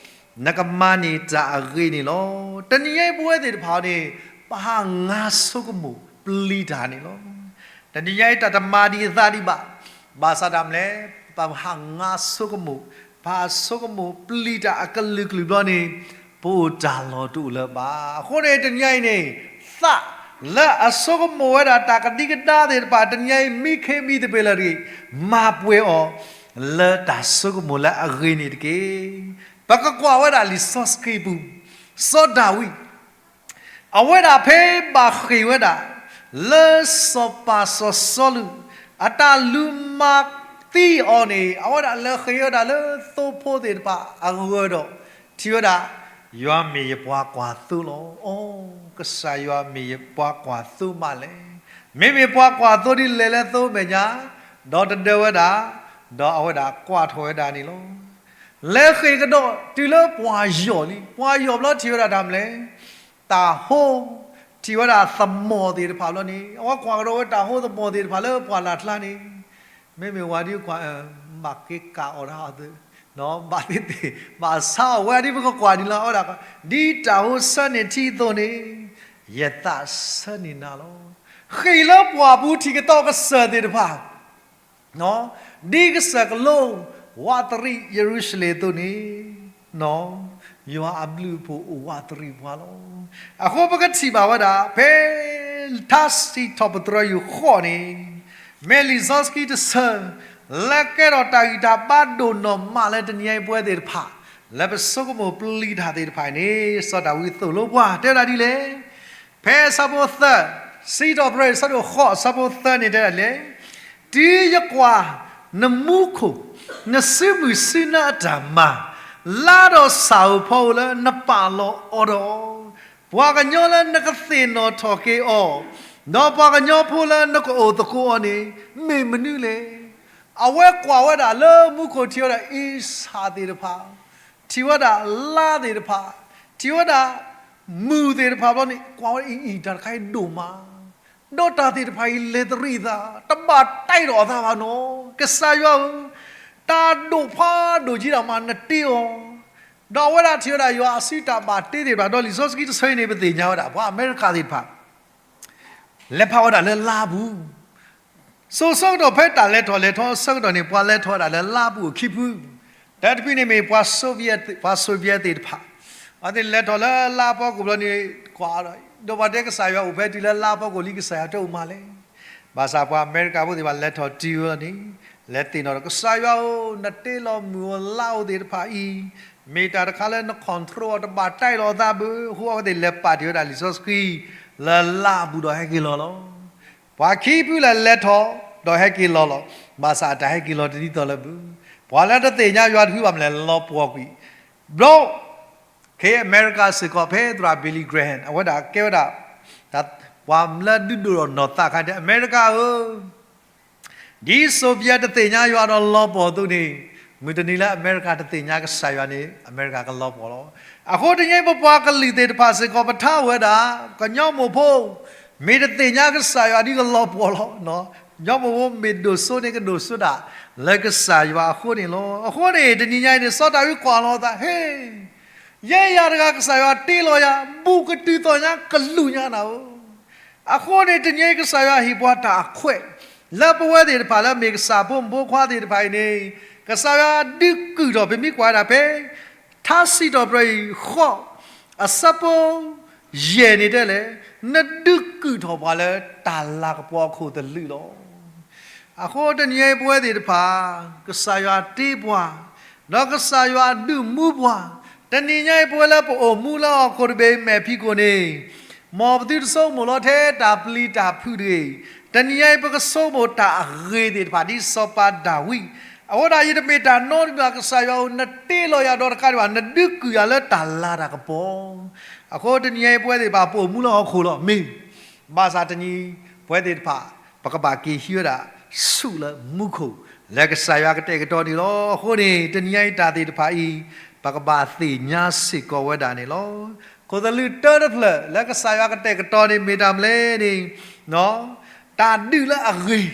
နကမၤန့ၢ်တၢ်အဂ့ၤန့ၣ်လီၤ. တနံၤအံၤပဝဲသ့ၣ်တဖၣ်န့ၣ် ပဟးငါဆိကမိၣ်ပျံၤတၢ်န့ၣ်လီၤ. တနံၤညါအံၤတၢ်တမၤဒံးအသးဒံးဘၣ်, ဘၣ်ဆၣ်ဒၣ်မလဲၣ်, ပဟးငါဆိကမိၣ်, ပဟးဆိကမိၣ်ပျံၤတၢ်အကလုာ်ကလုာ်ဘျီန့ၣ် ပအိၣ်တၢ်လီၢ်တအိၣ်လၢၤဘၣ်. အဃိန့ၣ်တနံၤညါအံၤန့ၣ် သးလၢအဆိကမိၣ်ဝဲဒၣ်တၢ်ကဒံကဒါသ့ၣ်တဖၣ် တနံၤညါအံၤမံခ့မံသပ့ၤလၢာ်တဂ့ၤ, မၤပှဲၤအီၤ လၢတၢ်ဆိကမိၣ်လၢအဂ့ၤန့ၣ်တက့ၢ်. ပကကွၢ်ဝဲဒၣ်လံာ်စီဆှံပူၤ, စီၤဒၤဝံး အဝဲဒၣ်ဖဲဘၣ်ဃ့ၢ်ဝဲဒၣ် လၢစီၤပၤစီၤစီလူး အတၢ်လူၤမၤသံအီၤန့ၣ် အဝဲဒၣ်လဲၤဃ့ၢ်ဝဲဒၣ်လၢသိဖိသ့ၣ်တဖၣ်အဂီၢ်ဒီး ထံၣ်ဝဲဒၣ် ယွၤမ့ၢ်ယပှၤကွၢ်သိလီၤ. အိ, ကစၢ်ယွၤမ့ၢ်ယပှၤကွၢ်သိမးလဲၣ်. မ့မ့ၢ်ပှၤကွၢ်သိဒ်လဲၣ်လၢသိမဲာ်ညါ, ဒီးတဒၢဝဲဒၣ်, ဒီးအဝဲဒၣ်ကွၢ်ထီၣ်ဝဲဒၣ်န့ၣ်လီၤ. လဲၤဃ့ၢ်ကဒီးတုၤလၢပှၢ်ယီၢ်လံ, ပှၢ်ယီၢ်ဘျီထံၣ်ဝဲဒၣ်တၢ်မနုၤလဲၣ်, တၢ်ဟိ, ထံၣ်ဝဲဒၣ်သမီၣ်သ့ၣ်တဖၣ်ဘျီန့ၣ် အဝဲကွၢ်ကဒီးဝဲတၢ်ဟိသမီၣ်သ့ၣ်တဖၣ်လၢပှၢ်လၢ်ကျါန့ၣ်, မ့မ့ၢ်ဝၤဒုးကွၢ်, ဘၣ်က့ၤကးအီၣ်တၢ်အီၤသ့, ဘၣ်သ့ၣ်သ့ၣ်, ဘၣ်ဆါအီၤဝဲဒၣ်ဒ်ပကကွၢ်န့ၣ်လီၤ. အဝဲဒၣ်, ဒ်တၢ်ဟိဆၢန့ၢ်ထံအသိးန့ၣ်, ယသးဆၢန့ၢ်နၤလီၤ. ဃ့ၢ်လၢပှၢ်ပူၤထံၣ်ကသီကစၢၢ်သ့ၣ်တဖၣ် ဒ်ကစၢ်ကလိဝးတရံးယရူၤၡလ့ၣ်အသိးန့ၣ်, ယွၤအဘျုးအဖှိၣ်အိၣ်ဝးတရံးပှၤလီၤ. အဃိပကထံၣ်ဘၣ်ဝဲဒၣ် ဖဲထါစံးထီၣ်ပတြၢၤယူၢ်ဃိးန့ၣ်, မ့ၢ်လံာ်စီဆှံတဆၢ လၢကဲထီၣ်တၢ်ဂံၢ်တၢ်ဘါဒိၣ်နီၢ်မးလၢတနံၤအံၤပဝဲသ့ၣ်တဖၣ် လၢပဆိကမိၣ်ပျံၤတၢ်သ့ၣ်တဖၣ်န့ၣ် စီၤဒၤဝံးသိၣ်လိပှၤတဲဝဲဒၣ်ဒ်လဲၣ်. ဖဲအဆၢဖိသၢ, စံးထီၣ်ပတြၢၤ အဆၢဒိၣ်ဃိး အဆၢဖိသၢန့ၣ်တဲဒ်လဲၣ်, တုၤယကွၢ်နမူခိၣ်, နစုမုၢ်စုနါအတၢ်မၤ, လါဒီးစၢ်ဧိၤဖီဧိၤလၢနပာ်လီၤအီၤဒီး, ပှၤကညီလၢနကသ့ၣ်နီၣ်ထီၣ်က့ၤအီၤ, ဒီးပှၤကညီဖိလၢနကအိၣ်သကိးအီၤန့ၣ် မ့ၢ်မနုၤလဲၣ်. အဝဲကွၢ်ဝဲဒၣ်လၢမူခိၣ်ထံၣ်ဝဲဒၣ်အ့ၡၢ်သ့ၣ်တဖၣ်, ထံၣ်ဝဲဒၣ်လါသ့ၣ်တဖၣ်, ထံၣ်ဝဲဒၣ်မုၢ်သ့ၣ်တဖၣ်ဘျီန့ၣ် ကွၢ်ဝဲဒၣ်အံၤ တၢ်တခါအံၤဒိၣ်မး, ဒီးတၢ်သ့ၣ်တဖၣ်အံၤလဲၤတရံးအသး, တဘၣ်တၢ်အီၣ်အသးဘၣ်နီၤ, ကစၢ်ယွၤဧၢ, တၢ်ဒိၣ်ဖးဒိၣ်ကံဒၣ်မးနတ့အီၤ, ဒီးအဝဲဒၣ်ထံၣ်ဝဲဒၣ်ယွၤအစုတၢ်ဘၣ်တ့သ့ၣ်တဖၣ်, ဒီးလံာ်စီဆှံတဆၢအံၤန့ၣ် ပသ့ၣ်ညါဝဲဒၣ် ပှၤအမဲရကၤသ့ၣ်တဖၣ် လဲၤဖးဝဲဒၣ်လၢလါပူၤ, စိၤဆၢကတီၢ်ဖဲတၢ်လဲၤထီၣ်လဲၤထီအဆၢကတီၢ်န့ၣ် ပှၤလဲၤထီၣ်ဝဲဒၣ်လၢလါပူၤအခံဖု, တၢ်တဖုန့ၣ်မ့ၢ်ပှၤ Soviet ပှၤ Soviet သ့ၣ်တဖၣ်, အဝဲသ့ၣ်လဲၤထီၣ်လၢလါဖီခိၣ်ဘျီန့ၣ်, ကွၢ်ဒီး ဒီးပှၤတဲကစၢ်ယွၤအိၣ်ဖဲတုၤလၢလါဖီခိၣ်လံ ကစၢ်ယွၤတအိၣ်မးလဲၣ်. ဘၣ်ဆၣ်ပှၤအမဲရကၤဖိသ့ၣ်တဖၣ်လဲၤထီၣ်တုၤဝဲန့ၣ်, လဲၤသ့ၣ်နီၣ်ဒီး ကစၢ်ယွၤဧၢ, နတ့လီၤမုၢ်ဧိၤလါဧိၤသ့ၣ်တဖၣ်အံၤ, မ့ၢ်တၢ်တခါလၢန control အီၤ တဘၣ်တၢ်အီၣ်အသးဘၣ်, အဃိအဝဲသ့ၣ်လဲၤပာ်တ့ၢ်ဝဲဒၣ်လံာ်စီဆှံ လၢလါပူၤဒီးဟဲက့ၤလီၤလီၤ. ပှၤခံဖုလၢလဲၤထီၣ် ဒီးဟဲက့ၤလီၤလီၤ, ဘၣ်ဆၣ်အတၢ်ဟဲက့ၤလီၤတဒ်သိးလၢၤဘၣ်. ပှၤလၢတသ့ၣ်ညါယွၤတဖုဘၣ်မနုၤလဲၣ် လီၤပှီၢ်ကွံာ်, ဘျီ ခဲအမဲရကၤစ့ၢ်ကီး ဖဲသရၣ် Billy Graham အဝဲဒၣ်ကဲဝဲဒၣ် ပှၤလၢဒုးဒိၣ်ထီၣ်နီၢ်သးအခါတဲ အမဲရကၤဧၢ, ဒ် Soviet တသ့ၣ်ညါယွၤဒီးလီၤပှီၢ်အသိးန့ၣ်, မုၢ်တနံၤလၢအမဲရကၤတသ့ၣ်ညါကစၢ်ယွၤန့ၣ် အမဲရကၤကလီၤပှီၢ်လီၤ. အဃိတနံၤအံၤပပှၤကလုာ်သ့ၣ်တဖၣ်စ့ၢ်ကီး ပထါဝဲဒၣ် ကညီမိၢ်ဖိ မ့ၢ်တသ့ၣ်ညါကစၢ်ယွၤဒ်ကလီၤပှီၢ်လီၤ. ညီပဝိမ့ၢ်ဒိၣ်စိန့ၣ် ကဒိၣ်စိဒၣ်လၢကစၢ်ယွၤအဃိန့ၣ်လီၤ. အဃိန့ၣ် တနံၤညါအံၤန့ၣ် စီၤဒၤဝံးကွၢ်လီၤအသး, ဟ့, ယဲယၤတဂၤ ကစၢ်ယွၤတ့လီၤယၤ, ဘူးကတုၤသိးညါ ကလူးညါနၤဧၢ. အဃိန့ၣ် တနံၤအံၤ ကစၢ်ယွၤဟ့ၣ်ပှၤတၢ်အခွဲး လၢပဝဲသ့ၣ်တဖၣ်လၢမ့ၢ်ကစၢ်ဖိမုၣ်ဖိခွါသ့ၣ်တဖၣ်အံၤန့ၣ်, ကစၢ်ယွၤဒုးကုာ်ထီၣ် ပမ့ၢ်ကွၢ်ဝဲဒၣ်ဖဲ ထါစံးထီၣ်ပတြၢၤအံၤ ဃိး အဆၢဖိ ယဲၢ်န့ၣ်တဲလဲၣ်, နဒုးကုာ်ထီၣ်ပှၤလၢတၢ်လၤကပီၤအခိၣ်သလုးလီၤ. အဃိတနံၤအံၤပဝဲသ့ၣ်တဖၣ် ကစၢ်ယွၤတ့ပှၤ, ဒီးကစၢ်ယွၤဒုးမူပှၤ, တနံၤညါအံၤပဝဲလၢပအိၣ်မူလၢဟီၣ်ခိၣ်တဘ့ၣ် မဲာ်ဖံးခိၣ်န့ၣ် မ်ပသုတဆိကမိၣ်လီၤထဲတၢ်ပျံၤတၢ်ဖုးတဂ့ၤ. တနံၤညါအံၤ ပကဆိကမိၣ်တၢ်အဂ့ၤသ့ၣ်တဖၣ် ဒ်စီၤပၤဒၤဝံး အဝဲဒၣ် ယတမ့ၢ်တၢ်နီတမံၤဘၣ်, ကစၢ်ယွၤဧၢ, နတ့လီၤယၤဒီးတကးဒံးဘၣ် နဒုးကုာ်ယၤလၢတၢ်လၤတၢ်ကပီၤ. အဃိတနံၤညါအံၤ ပဝဲသ့ၣ်တဖၣ် ပအိၣ်မူလၢဟီၣ်ခိၣ်လီၤ. မ့ၢ်ဘၣ်ဆၣ်တနံၤ ပဝဲသ့ၣ်တဖၣ် ပကဘၣ်က့ၤဟံးဝဲဒၣ်ဆူၣ်လၢမူခိၣ် လၢကစၢ်ယွၤကတဲာ်ကတီၤန့ၣ်လီၤ. အဃိန့ၣ် တနံၤညါအံၤတၢ်သ့ၣ်တဖၣ်အံၤ ပကဘၣ်သ့ၣ်ညါစ့ၢ်ကီးဝဲဒၣ်န့ၣ်လီၤ. ခိၣ်သလုးတၢတဖျၢၣ် လၢကစၢ်ယွၤကတဲာ်ကတီၤန့ၣ် မ့ၢ်တၢ်မနုၤလဲၣ်န့ၣ်, တၢ်ဒုးလၢအဂ့ၤ,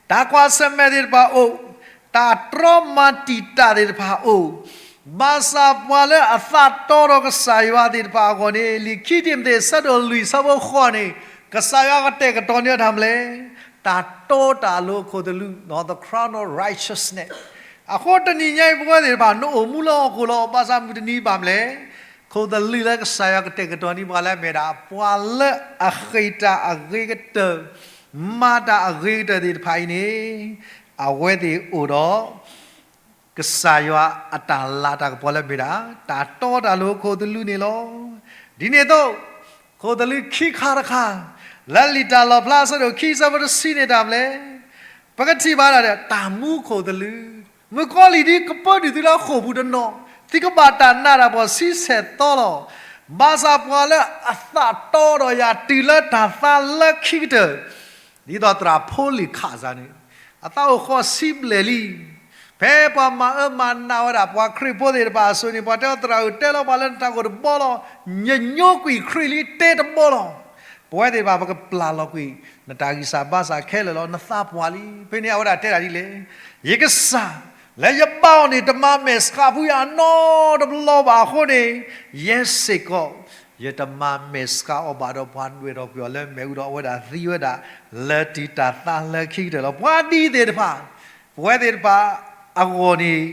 တၢ်ကွၢ်ဆၢၣ်မဲာ်သ့ၣ်တဖၣ်အိၣ်, တၢ်တြီမၤတံာ်တာ်သ့ၣ်တဖၣ်အိၣ်, ဘၣ်ဆၣ်ပှၤလၢအသးတီဒီးကစၢ်ယွၤသ့ၣ်တဖၣ်အဂီၢ်န့ၣ် လံာ်ခံတံၤမသ့း အဆၢဒိၣ်လွံၢ် အဆၢဖိဃိးန့ၣ် ကစၢ်ယွၤကတဲာ်ကတီၤန့ၢ်တၢ်မနုၤလဲၣ်, တၢ်တီတၢ်လိၤအခိၣ်သလုး, the crown of righteousness. အဃိတနံၤညါအံၤ ပဝဲသ့ၣ်တဖၣ် နအိၣ်မူလၢဟီၣ်ခိၣ်လီၤ. ဘၣ်ဆၣ်မုၢ်တနံၤဘၣ်မနုၤလဲၣ်, ခိၣ်သလုးလၢကစၢ်ယွၤကတဲာ်ကတီၤန့ၢ်ပှၤလၢအမ့ၢ်ဒၣ် ပှၤလၢအဃ့ၢ်တၢ်အဂ့ၤကတၢၢ်, မၤတၢ်အဂ့ၤကတၢၢ်သ့ၣ်တဖၣ်အံၤန့ၣ် အဝဲသ့ၣ်အိၣ်ဒီး ကစၢ်ယွၤအတၢ်လၤတၢ်ကပီၤလၢအမ့ၢ်ဒၣ် တၢ်တီတၢ်လိၤအခိၣ်သလုးန့ၣ်လီၤ. ဒ်န့ၣ်အသိး ခိၣ်သလုးခံခါတခါ လၢလံာ်တၢ်လီၣ်ဖျါ အဆၢဒိၣ်ခံ အဆၢဖိတဆံန့ၣ် တၢ်မနုၤလဲၣ်, ပကထံၣ်ဘၣ်ဒၣ်ဒီး တၢ်မူခိၣ်သလုး, မုၣ်ကီၤလံၢ်ဒ်ကပၢနုာ်သုလၢဃိာ်ပူၤတနီၤ, သုကဘၣ်တၢ်နာ်တၢ်ပီၢ်ဆံဆဲၣ်သီလီၤ. ဘၣ်ဆၣ်ပှၤလၢအသးတီဒီးယၤတုၤလၢတၢ်သါလၢခံကတၢၢ် ဒ်သိးသရၣ်ဖိလံၤခးစၢ်န့ၣ် အသးအိၣ်ဃိးဆံဘျဲၣ်လံ. ဖဲပှၤမၤအၢမၤနးဝဲဒၣ် ပှၤခရံာ်ဖိသ့ၣ်တဖၣ်အစိၤန့ၣ် ပှၤတဲအီၤ သရၣ်ဧၢ တဲလီၤပှၤလၢနတၢ်ဂီၤတဘီလီၤ, ယညိကွံာ်ခရံာ်လံ တဲတဘီလီၤ. ပဝဲသ့ၣ်တဖၣ် ပကပျၢ်လီၤကွံာ် နတၢ်ဂံၢ်စၢ်ဘါစၢ်ခဲလၢာ်လီၤ, နသးပှၢ်လံ. ဖဲန့ၣ်အဝဲဒၣ်တဲဒၣ်ဒ်လဲၣ်, ယကစၢ်လၢယဘါအီၤန့ၣ် တမၤမဲာ်ဆှးဖုယၤနီတဘျီဘၣ်အဃိန့ၣ်, ယဲစ့ၢ်ကီး ယတမၤမဲာ်ဆှးအီၤဘၣ်ဒီး ပှၤဒွဲၣ်ထီၣ်ကွံာ်အီၤလၢမ့ၣ်အူဒီး အဝဲဒၣ်သံဝဲဒၣ် လၢတုၤတၢ်သါလၢခံကတၢၢ်လီၤ. ပှၤဒ်သ့ၣ်တဖၣ်, ပဝဲသ့ၣ်တဖၣ်အဂီၢ်န့ၣ်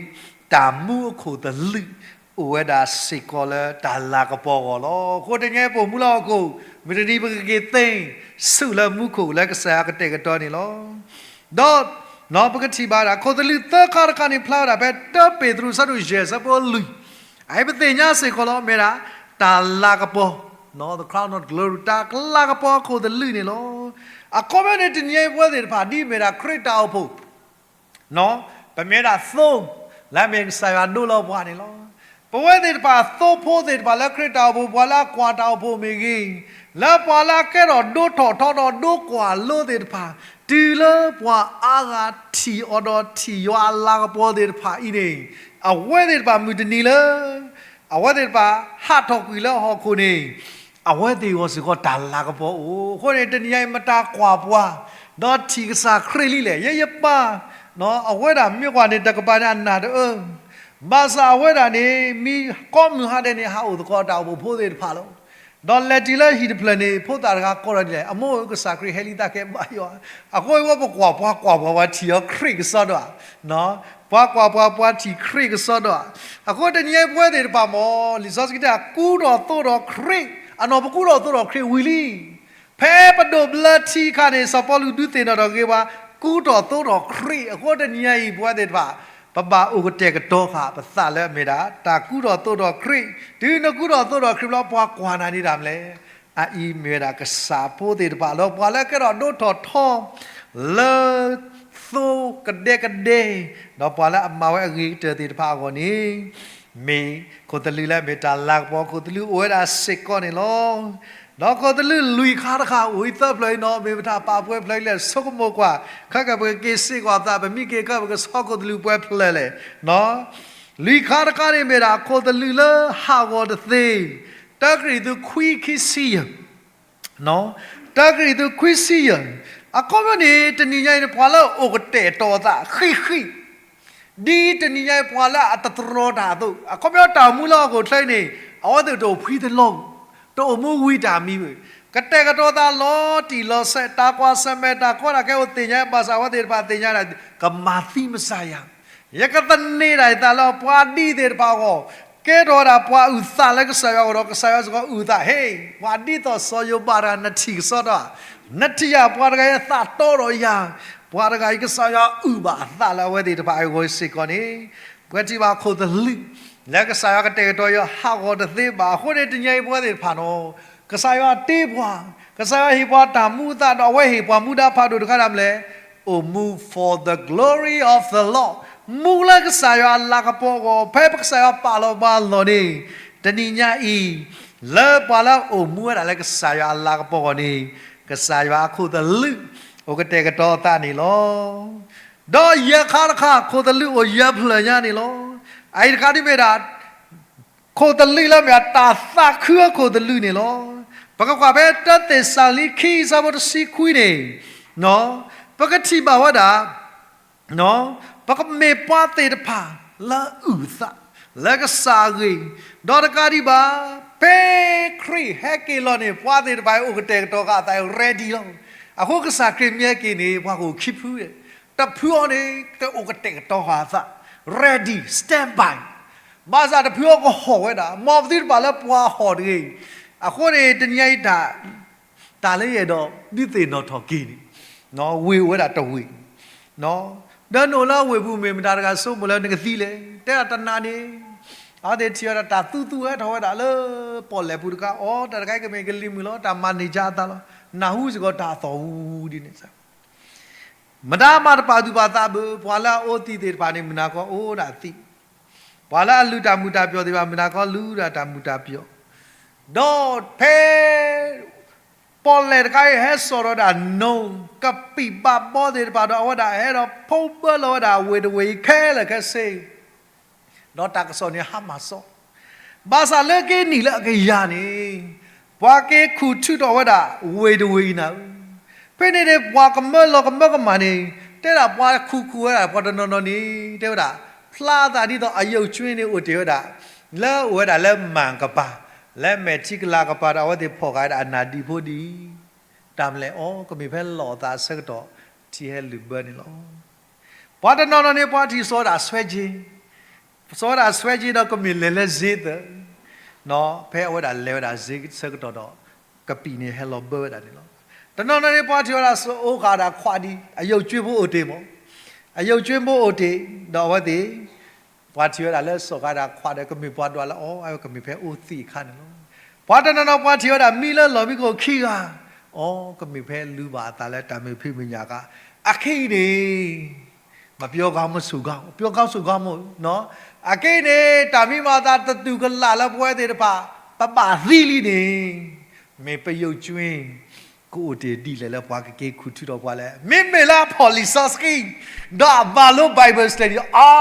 တၢ်မူအခိၣ်သလုး အိၣ်ဝဲဒၣ်စ့ၢ်ကီးလၢတၢ်လၤကပီၤအဂီၢ်လီၤ. အဃိတနံၤညါအံၤ ပအိၣ်မူလၢဟီၣ်ခိၣ်, မုၢ်တနံၤပကက့ၤသ့ ဆူၣ်လၢမူခိၣ်လၢကစၢ်ယွၤကတဲာ်ကတီၤန့ၣ်လီၤ. ဒီး ပကထံၣ်ဘၣ်ဒၣ် ခိၣ်သလုးသၢခါတခါန့ၣ် ဖျါဝဲဒၣ်ဖဲတၢ်ပ့းတရူး အဆၢဒိၣ်ယဲၢ် အဆၢဖိလွံၢ်, အအံၤပသ့ၣ်ညါစ့ၢ်ကီးလီၤ မ့ၢ်ဒၣ် တၢ်လၤကပီၤ, the crown of glory, တၢ်လၤကပီၤအခိၣ်သလုးန့ၣ်လီၤ. အခီပညီန့ၣ် တနံၤညါအံၤ ပဝဲသ့ၣ်တဖၣ် ဒ်မ့ၢ်ဒၣ်ခရံာ်တၢ်အိၣ်ဖှိၣ် ပမ့ၢ်ဒၣ်သိ လၢအမ့ၢ်ကစၢ်ယွၤဒိလီၤပှၤန့ၣ်လီၤ. ပဝဲသ့ၣ်တဖၣ်သိဖိသ့ၣ်တဖၣ်လၢခရံာ်တၢ်အိၣ်ဖှိၣ် ပှၤလၢအကွၢ်တၢ်အိၣ်ဖှိၣ်မ့ၢ်ဂ့ၤ, လၢပှၤလၢအကဲထီၣ်ဒိထီၣ်ထီဒီးဒိကွၢ်လိသ့ၣ်တဖၣ်, တုၤလၢပှၤအါဂၤထံၣ်အီၤဒီးထံၣ်ယွၤအလၤကပီၤသ့ၣ်တဖၣ်အံၤန့ၣ်, အဝဲသ့ၣ်တဖၣ်မုၢ်တနံၤလၢ အဝဲသ့ၣ်တဖၣ်ဟးထီၣ်ကွံာ်လၢဟီၣ်ခိၣ်န့ၣ် အဝဲသ့ၣ်အဂီၢ်စ့ၢ်ကီးတၢ်လၤကပီၤအိၣ်. အဃိန့ၣ် တနံၤညါအံၤ မတၤကွၢ်ပှၤ ဒီးထံၣ်ကစၢ်ခရံာ်လံလဲၣ်. ယဲယပၢ် အဝဲဒၣ်မ့ၢ်ကွၢ်န့ၣ် တကပၤန့ၣ် အနၢ်တအၢ, ဘၣ်ဆၣ်အဝဲဒၣ်န့ၣ် မ့ၢ်ကိးမုၢ်ဟါဒဲးန့ၣ် ဟးအိၣ်သကိးတၢ်အိၣ်ဖှိၣ်ဖိသ့ၣ်တဖၣ်လီၤ. ဒီးလဲၤတုၤလၢဟံၣ်တဖျၢၣ်န့ၣ် ဖိသၣ်တဂၤကိးထီၣ်ဒ်လဲၣ်, အမိၢ်ဧၢ ကစၢ်ခရံာ်ဟဲလံ သးကဲဘါယွၤ. အဃိအဝဲပကွၢ်ပှၤကွၢ်ပှၤ ပှၤထံၣ်အီၤခရံာ်ကစီဒီဧါ, ပှၤကွၢ်ပှၤ ပှၤထံၣ်ခရံာ်ကစီဒီဧါ. အဃိတနံၤညါအံၤ ပဝဲသ့ၣ်တဖၣ်မ့ၢ် လံာ်စီဆှံတဲ ကူထီၣ်သိးဒီးခရံာ်, အနီၢ်ပကူထီၣ်သိးဒီးခရံာ်ဝံၤလံ. ဖဲပဒိးဘျၢထံအခါန့ၣ် စီၤပီလူးဒုးသ့ၣ်နီၣ်ထီၣ်က့ၤပှၤ ကူထီၣ်သိးဒီးခရံာ်. အဃိတနံၤညါအံၤ ပဝဲသ့ၣ်တဖၣ် ပဘၣ်အိၣ်ကတဲာ်ကတီၤဃာ်ပသးလၢအမ့ၢ်ဒၣ် တၢ်ကူထီၣ်သိးဒီးခရံာ်. တုၤနကူထီၣ်သိးဒီးခရံာ်ဘျီ ပှၤကွၢ်နၤန့ၣ်ဒၣ်မလဲၣ်. အအံၤမ့ၢ်ဝဲဒၣ်ကစၢ်ဖိသ့ၣ်တဖၣ်လၢ ပှၤလၢကဲထီၣ်ဒိထီၣ်ထီ လၢသိကဒဲကဒဲ, ဒီးပှၤလၢအမၤဝဲအဂ့ၤကတၢၢ်သ့ၣ်တဖၣ်အဂီၢ်န့ၣ် မ့ၢ်ခိၣ်သလုးလၢအမ့ၢ်တၢ်လၤကပီၤခိၣ်သလုးအိၣ်ဝဲဒၣ်စ့ၢ်ကီးန့ၣ်လီၤ. ဒီးခိၣ်သလုးလွံၢ်ခါတခါ အိၣ်အံၤသၢဖျၢၣ်အံၤနီၤ မ့ၢ်ပတၢ်ပာ်ပှဲၤဖျၢၣ်အံၤလဲၣ် ဆိကမိၣ်ကွၢ်, ခဲကပက့ၤစ့ၢ်ကီးသး ပမ့ၢ်က့ၤကၢ ပကဆီခိၣ်သလုးပှဲၤဖျၢၣ်လဲၣ်. လွံၢ်ခါတခါန့ၣ်မ့ၢ်ဒၣ် ခိၣ်သလုးလၢဟးဂီၤတသ့, တၢကရံၣ်သူးခွံခံဆံယဲၢ် တၢကရံၣ်သူးခွံဆံယဲၢ်, အခီပညီန့ၣ် တနံၤညါအံၤန့ၣ် ပှၤလၢအအိၣ်ကတဲာ်ကတီၤအသးဃံးဃံး, ဒ်တနံၤညါအံၤပှၤလၢအတတြီတၢ်အသိး, အခီပညီတၢ်အိၣ်မူလၢဟီၣ်ခိၣ်ချၢအံၤန့ၣ် အဝဲသ့ၣ်တအိၣ်ဖှံတလီၤ, တအိၣ်မူဝံတၢ်မံဘၣ်, ကတဲာ်ကတီၤသးလီၤတံၢ်လီၤဆဲး, တၢ်ကွၢ်ဆၢၣ်မဲာ်တၢ်ကီတၢ်ခဲအိၣ်သ့ၣ်ညါ, ဘၣ်ဆၣ်အဝဲသ့ၣ်တဖၣ်သ့ၣ်ညါဒၣ် ကမၤသံမစၢ်ယၤ, ယကသန့ၤဒၣ်ယသးလၢပှၤဒ်သ့ၣ်တဖၣ်အဂီၢ်, ကဲထီၣ်ဝဲဒၣ်ပှၤအုၣ်သးလၢကစၢ်ယွၤအဂီၢ်ဒီး ကစၢ်ယွၤစ့ၢ်ကီးအုၣ်သး, ဟ့ၣ် ပှၤဒ်သိးစီၤယိၤဘးတဂၤ နထံၣ်ကစီဒီဧါ, နထံၣ်ဧါ, ပှၤတဂၤအံၤအသးတီဒီးယၤ, ပှၤတဂၤအံၤ ကစၢ်ယွၤအုၣ်ဘၣ်အသးလၢအဝဲသ့ၣ်တဖၣ်အဂီၢ်စ့ၢ်ကီးန့ၣ်, ပဝဲထံၣ်ဘၣ်ခိၣ်သလုး လၢကစၢ်ယွၤကတဲာ်ကတီၤအီၤဟးဂီၤတသ့ဘၣ်. အဃိန့ၣ် တနံၤအံၤပဝဲသ့ၣ်တဖၣ်န့ၣ် ကစၢ်ယွၤတ့ပှၤ, ကစၢ်ယွၤဟ့ၣ်ပှၤတၢ်မူအသးဒီး အဝဲဟ့ၣ်ပှၤမူဒါဖးဒိၣ်တခါဒၣ်မလဲၣ်, အိၣ်မူ for the glory of the Lord, မူလၢကစၢ်ယွၤအလၤကပီၤအဂီၢ်, ဖဲပကစၢ်ယွၤပာ်လီၤပှၤအလီၢ်န့ၣ်, တနံၤညါအံၤ လၢပှၤလၢအအိၣ်မူဝဲဒၣ်လၢကစၢ်ယွၤအလၤကပီၤအဂီၢ်န့ၣ်, ကစၢ်ယွၤအခိၣ်သလုး အိၣ်ကတဲာ်ကတီၤအသးန့ၣ်လီၤ. ဒီးယဲၢ်ခါတခါ ခိၣ်သလုးအိၣ်ယဲၢ်ဖျၢၣ်ညါန့ၣ်လီၤ. အအံၤတခါဒ်မ့ၢ်ဒၣ် ခိၣ်သလုးလၢမ့ၢ် တၢ်သးခုအခိၣ်သလုးန့ၣ်လီၤ. ပကကွၢ်ဖဲတၢသ့းစၤလနံခံ အဆၢဖိတဆံခွံန့ၣ်, ပကထံၣ်ဘၣ်ဝဲဒၣ်, ပကမ့ၢ်ပှၤသ့ၣ်တဖၣ်လၢအုၣ်သး လၢကစၢ်အဂ့ၢ်, ဒီးတကးဒံးဘၣ် ဖဲခရံာ်ဟဲက့ၤလီၤန့ၣ် ပှၤသ့ၣ်တဖၣ်အံၤအိၣ်ကတဲာ်ကတီၤဃာ်အသး ready လီၤ. အဃိကစၢ်ခရံာ်မ့ၢ်ဟဲက့ၤန့ၣ် ပှၤကအိၣ်ခံဖု, တဖုအံၤန့ၣ် ကအိၣ်ကတဲာ်ကတီၤဃာ်အသး ready, stand by, ဘၣ်ဆၣ်တဖုအံၤကဟီၣ်ဝဲဒၣ်, မ်ပသုတဘၣ်လၢပှၤဟီၣ်တဂ့ၤ. အဃိန့ၣ် တနံၤညါအံၤ တၢ်လၢယအဲၣ်ဒိးဒုးသ့ၣ်နီၣ်ထီၣ်က့ၤန့ၣ်, ဝ့ၢ်အိၣ်ဝဲဒၣ်တဝ့ၢ်, ဒီးနအိၣ်လၢအဝ့ၢ်ပူၤ မ့ၢ်မတၤတဂၤဆိကမိၣ်လၢနကသံလဲၣ်, တဲဒၣ်တနၤန့ၣ်, အဝဲသ့ၣ်ထံၣ်ဝဲဒၣ်တၢ်သူသူဟဲထီၣ်ဝဲဒၣ်လၢပီၣ်လဲၣ်ပူၤတခါ, အိ တၢ်တခါအံၤကမ့ၢ်ကလံၤမုၢ်လီၤ, တၢ်မၤန့ၢ်ကါအသးလီၤ, နၢ်ဟူစ့ၢ်ကီးတၢ်အသီၣ်အူဒ်န့ၣ်, မတၤမၤတပာ်သူၣ်ပာ်သးဘၣ်, ပှၤလၢအအိၣ်သံသ့ၣ်တဖၣ်န့ၣ် မုၢ်နၤခီအိၣ်ဒၣ်သံ, ပှၤလၢအလုၢ်တၢ်မုာ်တၢ်ပျီၣ်သ့ၣ်တဖၣ် မုၢ်နၤခီလုၢ်ဒၣ်တၢ်မုာ်တၢ်ပျီၣ်, ဒီးဖဲ ပီၣ်လဲၣ်တခါအံၤဟဲစိာ်ထီၣ်ဝဲဒၣ်နိ, ကပံာ်ဘးဘီသ့ၣ်တဖၣ်ဒီး အဝဲဒၣ်ဟဲဒီးဖီဘၢလီၤဝဲဒၣ်ဝ့ၢ်တဝ့ၢ်အံၤခဲလၢာ်ခဲဆ့, ဒီးတၢ်ကစီၣ်န့ၣ်ဟါမၢ်စီ, ဘၣ်ဆၣ်လၢက့ၤနံၣ်လၢအကယၤန့ၣ်, ပှၤက့ၤခူၣ်ထုးထီၣ်ဝဲဒၣ်ဝ့ၢ်တဝ့ၢ်အံၤနၤဧၢ, ဖဲန့ၣ်န့ၣ် ပှၤကမၢလီၤကမၢကမၣ်န့ၣ်, တဲဒၣ်ပှၤခူၣ်ခူၣ်ဝဲဒၣ် ပှၤတနီၤနီၤန့ၣ် တဲဝဲဒၣ်, ဖျါသးဒ်သိးအယုၢ်ကွ့န့ၣ်အိၣ်တ့ၢ်ဝဲဒၣ်, လၢအိၣ်ဝဲဒၣ်လၢမၢ်ကပၤ, လၢမဲာ်ထံကလၤကပၤဒီး အဝဲသ့ၣ်ဖီၣ်ဃာ်ဝဲဒၣ်အနၢ်ဒံဖိဒ်အံၤ, တၢ်မနုၤလဲၣ်, အိ ကမ့ၢ်ဖဲလီၤအသးအဆၢကတီၢ် ထံဟဲလုာ်ဘၢန့ၣ်လီၤ. ပှၤတနီၤနီၤန့ၣ် ပှၤထံၣ်စိာ်ဝဲဒၣ်အစွဲက့, စိာ်ဝဲဒၣ်အစွဲက့ဒီး ကမ့ၢ်လဲၤလၢစ့သၢ, ဖဲအဝဲဒၣ်လဲၤဝဲဒၣ်စ့ဆၢကတီၢ်ဒီး ကပံာ်န့ၣ်ဟဲလီၤဘၢဝဲဒၣ်န့ၣ်လီၤ. တနီၤနီၤန့ၣ် ပှၤထံၣ်ဝဲဒၣ်စိာ်အိၣ်ဃာ်ဒၣ်ခွးဒံး, အယုၢ်ကွ့ဖိအိၣ်တ့ၢ်မး, အယုၢ်ကွ့ဖိအိၣ်တ့ၢ်, ဒီးအဝဲသ့ၣ် ပှၤထံၣ်ဝဲဒၣ်လၢစိာ်ဃာ်ဒၣ်ခွးဒီး ကမ့ၢ်ပှၤဒွးလၢအီၤ, အဝဲကမ့ၢ်ဖဲအိၣ်သံးအခါန့ၣ်လီၤ. ပှၤတနီၤနီၤ ပှၤထံၣ်ဝဲဒၣ်မံလၢလီၢ်မံခိၣ်ခံဂၤ, အိ ကမ့ၢ်ဖဲလူၤဘၣ်အသးလၢတၢ်မုာ်ဖံးမုာ်ညၣ်အခါ, အခဲအံၤန့ၣ် မပြောကောင်းမဆိုးကောင်း, ပြောကောင်းဆိုးကောင်းမး, အခဲအံၤန့ၣ် တၢ်မံမၤအသးတသူၣ်ကလာ်လၢပဝဲသ့ၣ်တဖၣ် ပဘၣ်သံလံန့ၣ်, မ့ၢ်ပယုၢ်ကွ့ ကအိၣ်တ့ၢ်ဒ်လဲၣ်လၢပှၤကက့ၤခူၣ်ထုးထီၣ်ပှၤလဲၣ်. မ့မ့ၢ်လၢအဖီၣ်လံာ်စီဆှံ, ဒီးအမၤလိ Bible study အီ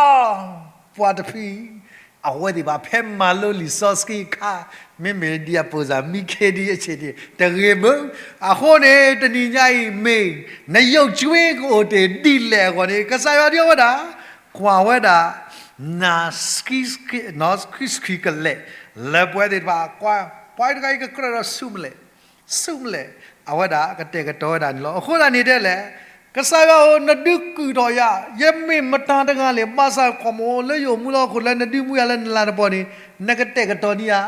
ၤ, ပှၤတဖု အဝဲသ့ၣ်ဘၣ်ဖဲမၤလိလံာ်စီဆှံအခါ, မ့မ့ၢ်ဒ်အပိၢ်စၢ်မံခ့ဒ်အဆ့ၣ်န့ၣ် တဂ့ၤမုၢ်. အဃိန့ၣ် တနံၤညါအံၤမ့ၢ် နယုၢ်ကွ့ကအိၣ်တ့ၢ်ဒ်လဲၣ်အဂီၢ်န့ၣ် ကစၢ်ယွၤဒ်အဝဲဒၣ် ကွၢ်ဝဲဒၣ် နၤ ဆှံဆှံကလဲာ် လၢပဝဲသ့ၣ်တဖၣ်, ပှၤတဂၤအံၤကကြၢးဒီးဆူမဲာ်လဲၣ်, ဆူမဲာ်လဲၣ်, အဝဲဒၣ်ကတဲာ်ကတီၤဝဲဒၣ်န့ၣ်လီၤ. အဃိသတးန့ၣ်တဲလဲၣ်, ကစၢ်ယွၤဧၢ, နဒုးကုာ်ထီၣ်ယၤ, ယမ့ၢ်မတၤတဂၤလဲၣ်, ဘၣ်ဆၣ်ကွၢ်မးလၢယအိၣ်မူလၢဟီၣ်ခိၣ်ချၢ နဒုးမူယၤလၢနလၤကပီၤန့ၣ်, နကတဲာ်ကတီၤန့ၢ်ယၤ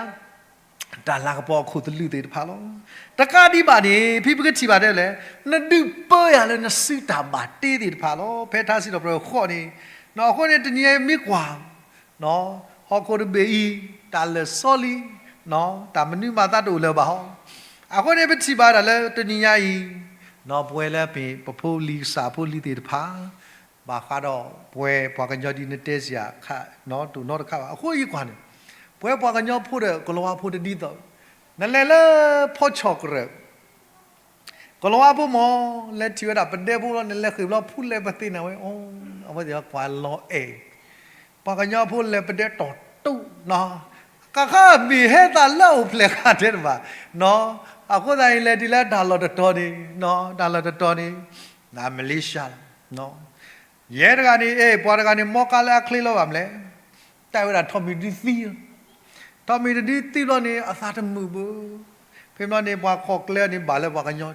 တၢ်လၤကပီၤအခိၣ်သလုးသ့ၣ်တဖၣ်လီၤ. တကးဒံးဘၣ်န့ၣ် ဖဲပကထံၣ်ဘၣ်တဲလဲၣ်, နဒုးပၢယၤလၢနစုတၢ်ဘၣ်တ့သ့ၣ်တဖၣ်လီၤ. ဖဲထါစံးထီၣ်ပတြၢၤဃိးန့ၣ်, အဃိန့ၣ် တနံၤအံၤမ့ၢ်ကွၢ် ဟီၣ်ခိၣ်တဘ့ၣ်အံၤ တၢ်လၢာ်စီလံ, တၢ်မနုၤမၤသးတအိၣ်လၢၤဘၣ်ဟီ. အဃိန့ၣ် ပထံၣ်ဘၣ်ဒၣ်လၢတနံၤညါအံၤ, ပဝဲလၢပဖိလံၤကစၢ်ဖိလံၤသ့ၣ်တဖၣ် ဘၣ်ဃးဒီးပဝဲပှၤကညီဒ်နတဲစ့ၢ်ကီး တိၢ်နီတခါဘၣ်. အဃိယကွၢ်န့ၣ်, ပဝဲပှၤကညီဖိဒီးကလီၤဝါဖိတဒ်သိး, နလဲၤလၢဖီဆီၣ်ကရၢၢ် ကလီၤဝါဖိမး လဲၤထံၣ်ဝဲဒၣ်ပဒဲဖိလီၤ, နလဲၤဃ့ၢ်ဘျီ ဖူလဲၤပသ့ၣ်နၤဝဲ, အိ အဝဲသ့ၣ်ပှၤလီၤအဲၣ် ပှၤကညီဖိလဲၤပဒဲတီၢ်တူၢ်နီၤ, ကဃၣ်မ့ၢ်ဟဲသးလၢအိၣ်ဖျဲၣ်ဃာ်တဲတဘၣ်နီၤ, အဃိသတးန့ၣ် လဲၤတုၤလၢတၢ်လီၢ်တတီၤန့ၣ်, တၢ်လီၢ်တတီၤန့ၣ်, မလ့ၡါလီၤ. ယဲတဂၤန့ၣ် အဲၣ်ပှၤတဂၤန့ၣ် မီၢ်ကါလၢအချ့လီၤဘၣ်မလဲၣ်, တၢ်ဝဲဒၣ်ထိးမံၤတဒုသံလီၤ. ထိးမံၤတဒုသံဘျီန့ၣ် အသးတမုာ်ဘၣ်. ဖဲဘျီန့ၣ် ပှၤခိးကျဲန့ၣ် ဘၣ်လၢပှၤကညီ,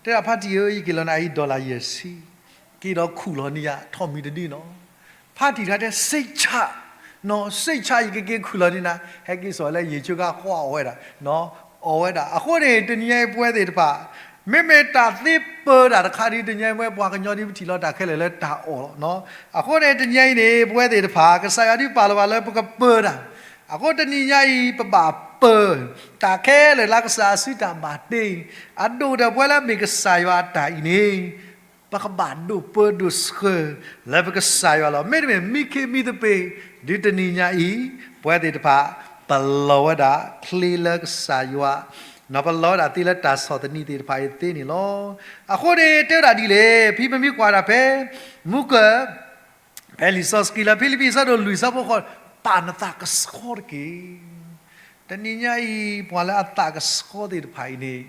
တဲဒၣ်ဖါတံၢ်ဧၢ, ယက့ၤလီၤနၤအံၤ dollar ယဲၢ်ဆံ, က့ၤဒီးခူၣ်လီၤန့ၢ်ယၤ ထိးမံၤတဒုနီၤ. ဖါတံၢ်တခါတဲ စိတ်ချ, စိတ်ချ, ယကက့ၤခူၣ်လီၤန့ၢ်နၤ, ဟဲက့ၤစိာ်လၢယံၤဆၢကါ ကွၢ်အီၣ်ဝဲဒၣ်, အီၣ်ဝဲဒၣ်. အဃိန့ၣ် တနံၤညါအံၤပဝဲသ့ၣ်တဖၣ် မ့မ့ၢ်တၢ်သ့ပၢၤတၢ်တခါဒ်တနံၤညါအံၤ ပဝဲပှၤကညီဒ်ပထံၣ်လီၤတၢ်ခဲလၢာ်လၢတၢ်အီၣ်လီၤ. အဃိန့ၣ် တနံၤညါအံၤန့ၣ် ပဝဲသ့ၣ်တဖၣ် ကစၢ်ယွၤဒ်ပာ်လီၤပှၤလၢပကပၢၤတၢ်, အဃိတနံၤညါအံၤ ပဘၣ်ပၢၤ တၢ်ခဲလၢာ်လၢကစၢ်အစုတၢ်ဘၣ်တ့, အဒိၣ်ဒီးပဝဲလၢအမ့ၢ်ကစၢ်ယွၤအတၢ်အံၤန့ၣ် ပကဘၣ်ဒိးပၢဒိးဆှၢ လၢပကစၢ်ယွၤလီၤ. မ့တမ့ၢ် မံခ့မံသပ့ၤ ဒ်တနံၤညါအံၤ ပဝဲသ့ၣ်တဖၣ် ပလီၤဝဲဒၣ်ချ့လၢကစၢ်ယွၤ, ပလီၤဝဲဒၣ်သ့လၢတၢ်ဆီၣ်သနံးသ့ၣ်တဖၣ်အံၤသ့န့ၣ်လီၤ. အဃိန့ၣ် တဲဝဲဒၣ်ဒ်လဲၣ်, ဖဲပမ့ၢ်ကွၢ်တၢ်ဖဲ မူကၢၢ် ဖဲလံာ်စီဆှံလၢဖံလံးပံၤအဆၢဒိၣ်လွံၢ်အဆၢဖိဃိး, ပာ်နသးကဆှီတက့ၢ်. တနံၤညါအံၤ ပှၤလၢအသးကဆှီသ့ၣ်တဖၣ်အံၤန့ၣ်